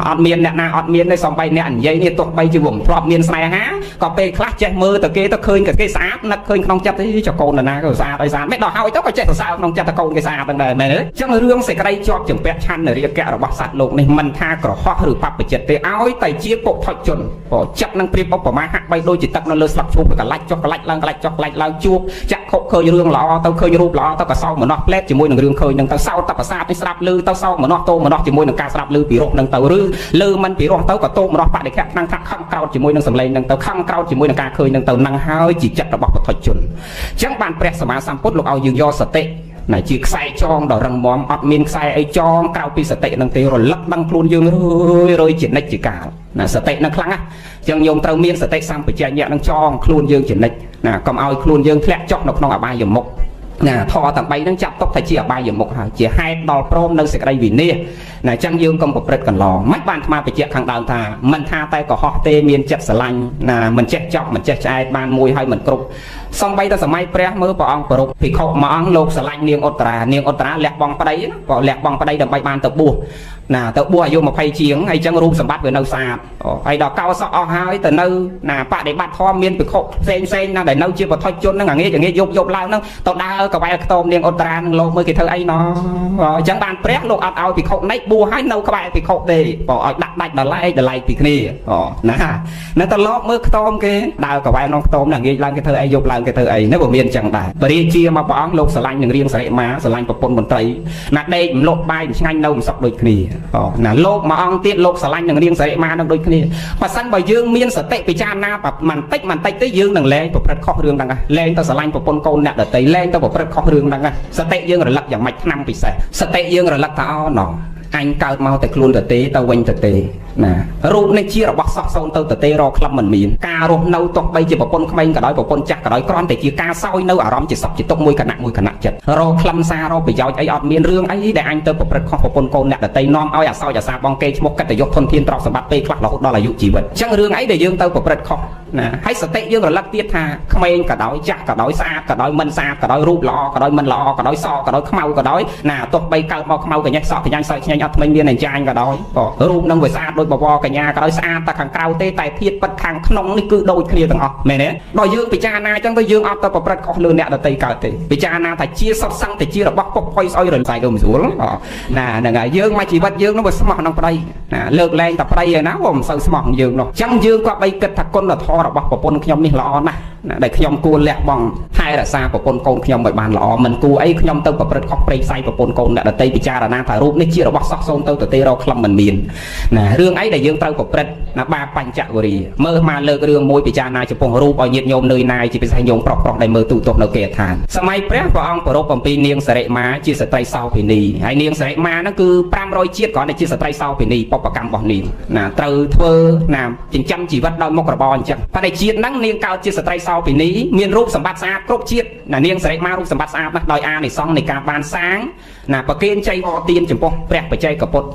អត់មានអ្នកណាអត់មានទេសំបីអ្នកនិយាយនេះទោះបីជាមិនធ្លាប់មានស្នេហាក៏ពេលខ្លះចេះមើលទៅគេទៅឃើញគេស្អាតនឹកឃើញក្នុងចិត្តទេចកូនណាក៏ស្អាតអីស្អាតមិនដល់ហើយទៅក៏ចេះសរសើរក្នុងចិត្តតកូនគេស្អាតហ្នឹងដែរមែនទេអញ្ចឹងរឿងសេចក្តីជាប់ជំពាក់ឆន្ទរាគៈរបស់សត្វលោកនេះមិនថាក្រហោះឬបព្វជិតទេឲ្យតែជាពុថុជនព្រោះចិត្តនឹងប្រៀបឧបមាហាក់បីដូចជាទឹកនៅលើស្លឹកឈូកកលាច់ចុះកលាច់ឡើងកលាច់ចុះកលាច់ឡើងជួបចាក់ខុកឃើញរឿងល្អទៅឃើញរូបល្អទៅក៏សោមនស្សផ្លែតជាមួយនឹងរឿងឃើញនឹងទៅសោតប្រសាទនេះស្ដាប់ឮទៅសោមនស្សតោមនស្សជាមួយនឹងការស្ដាប់ឮពីរោះនឹងទៅឬឮមិនពីរោះទៅក៏តោមនស្សបដិខៈខ្លាំងថាខឹងក្រោតជាមួយនឹងសម្លេងនឹងទៅខឹងក្រោតជាមួយនឹងការឃើញនឹងទៅនឹងហើយជាចិត្តរបស់ពុថុជនអញ្ចឹងបានព្រះសម្មាសម្ពុទ្ធលោកឲ្យយើងយកសតិណាជាខ្សែចងដ៏រឹងមាំអត់មានខ្សែអីចងក្រៅពីសតិនឹងទេរលឹកដឹងខ្លួនយើងរឿយរឿយជានិច្ចជាកាលណាសតិនឹងខ្លាំងណាស់អញ្ចឹងញោមត្រូវមានសតិសម្បជញ្ញៈនឹងចងខ្លួនយើងជានិច្ចណាកុំឲ្យខ្លួនយើងធ្លាក់ចុះនៅក្នុងអបាយមុខណាធម៌ទាំង3ហ្នឹងចាប់ទុកថាជាអបាយមុខហើយជាហេតុដល់ព្រមនៅសេចក្តីវិនាសណាអញ្ចឹងយើងកុំប្រព្រឹត្តកន្លងមិនបានអាត្មាបញ្ជាក់ខាងដើមថាមិនថាតែកុហកទេមានចិត្តស្រឡាញ់ណាមិនចេះចប់មិនចេះឆ្អែតបានមួយហើយមិនគ្រប់សំបីតែសម័យព្រះមើលព្រះអង្គប្រពភិក្ខុមួយអង្គលោកស្រឡាញ់នាងឧត្តរានាងឧត្តរាលះបង់ប្តីណាក៏លះបង់ប្តីដើម្បីបានទៅបួសណាទៅបួសអាយុ20ជាងហើយចឹងរូបសម្បត្តិវានៅស្អាតហើយដល់កោសក់អស់ហើយទៅនៅណាបដិបត្តិធម៌មានភិក្ខុផ្សេងផ្សេងណាដែលនៅជាបឋិជនហ្នឹងអាងាចអាងាចយប់យប់ឡើងហ្នឹងទៅដើរកវ៉ែខ្ទមនាងឧត្តរានឹងលោកមើលគេធ្វើអីណោះអញ្ចឹងបានព្រះលោកអត់ឲ្យភិក្ខុនេះបួសហើយនៅក្បែរភិក្ខុទេបើឲ្យដាក់ដាច់ដល់ឡែកដល់ឡែកពីគ្នាអូណានៅទៅលោកមើលខ្ទមគេដើរកវ៉ែក្នុងខ្ទមណាងាចឡើងគេធ្វើអីយប់ឡើងគេធ្វើអីនេះបើមានអញ្ចឹងដែរបរិជាមកព្រះអង្គលោកស្រឡាញ់នឹងរៀងសរិមាស្រឡាញ់ប្រពន្ធមន្ត្រីណាដេកមលក់បាយឆ្ងាញ់នៅមិនសុខដូចគ្នាអូណាលោកមួយអង្គទៀតលោកស្រឡាញ់នឹងរៀងសរិមានឹងដូចគ្នាបើសិនបើយើងមានសតិពិចារណាបន្តិចបន្តិចទេយើងនឹងលែងប្រព្រឹត្តខុសរឿងហ្នឹងលែងទៅស្រឡាញ់ប្រពន្ធកូនអ្នកដទៃលែងទៅប្រព្រឹត្តខុសរឿងហ្នឹងសតិយើងរលឹកយ៉ាងម៉េចឆ្នាំពិសេសសតិយើងរលឹកថាអូណោអញកើតមកតែខ្លួនទៅទេទៅវិញទៅទេណារូបនេះជារបស់សោះសូន្យទៅទៅទេរកក្លឹបមិនមានការរស់នៅទោះបីជាប្រពន្ធក្មេងក៏ដោយប្រពន្ធចាស់ក៏ដោយគ្រាន់តែជាការសោយនៅអារម្មណ៍ជាសុខជាទុក្ខមួយគណៈមួយគណៈចិត្តរកក្លឹមសាររកប្រយោជន៍អីអត់មានរឿងអីដែលអញទៅប្រព្រឹត្តខុសប្រពន្ធកូនអ្នកដទៃនាំឲ្យអាសោចអាសាបងគេឈ្មោះកិត្តិយសធនធានទ្រព្យសម្បត្តិពេលខ្លះរហូតដល់អាយុជីវិតអញ្ចឹងរឿងអីដែលយើងទៅប្រព្រឹត្តខុស ណាហើយសតិយើងរលឹកទៀតថាក្មេងក៏ដោយចាស់ក៏ដោយស្អាតក៏ដោយមិនស្អាតក៏ដោយរូបល្អក៏ដោយមិនល្អក៏ដោយសក៏ដោយខ្មៅក៏ដោយណាទោះបីកើតមកខ្មៅកញ្ញេះសក់កញ្ញាញ់សើឆ្ងាញ់អត់ថ្មិញមានអញ្ចាញក៏ដោយក៏រូបនឹងវាស្អាតដូចបវរកញ្ញាក៏ដោយស្អាតតែខាងក្រៅទេតែធាតុពិតខាងក្នុងនេះគឺដូចគ្នាទាំងអស់មែនទេដល់យើងពិចារណាអញ្ចឹងទៅយើងអត់ទៅប្រព្រឹត្តខុសលើអ្នកដទៃកើតទេពិចារណាថាជាសុទ្ធសឹងតែជារបស់ពុកផុយស្អុយរំសាយទៅមិនស្រួលណាហ្នឹងហើយយើងមកជីវិតយើងនោះវាស្មោះក្នុងប្តីណាលើកលែងតែប្តីឯណាវាមិនសូវស្មោះនឹងយើងនោះអញ្ចឹងយើងក៏បីគិតថាគុណធម៌របស់ប្រពន្ធខ្ញុំនេះល្អណាស់ណាដែលខ្ញុំគួរលះបង់ថែរក្សាប្រពន្ធកូនខ្ញុំឲ្យបានល្អមិនគួរអីខ្ញុំទៅប្រព្រឹត្តខុសព្រៃផ្សៃប្រពន្ធកូនអ្នកដទៃពិចារណាថារូបនេះជារបស់សោះសូន្យទៅទៅទេរកខ្លឹមមិនមានណារឿងអីដែលយើងត្រូវប្រព្រឹត្តណាបាបញ្ចវរីមើលមកលើករឿងមួយពិចារណាចំពោះរូបឲ្យញាតិញោមនឿយណាយជាពិសេសញោមប្រុសប្រុសដែលមើលទូទស្សន៍នៅគេឋានសម័យព្រះព្រះអង្គប្រពអំពីនាងសរិមាជាស្ត្រីសោភិនីហើយនាងសរិមាហ្នឹងគឺ500ជាតិគ្រាន់តែជាស្ត្រីសោភិនីបុព្វកម្មរបស់នាងណាត្រូវធ្វើណាចិញ្ចឹមជីវិតដោយមុខរបរអញ្ចឹងប៉ុន្តែជាតិហ្នឹងនាងកើតជាស្ត្រីសោភិនីមានរូបសម្បត្តិស្អាតគ្រប់ជាតិណានាងសរិមារូបសម្បត្តិស្អាតណាស់ដោយអានិសង្សនៃការបានសាងណាប្រគេនចៃវរទានចំពោះព្រះបច្ចេកពុទ្ធ។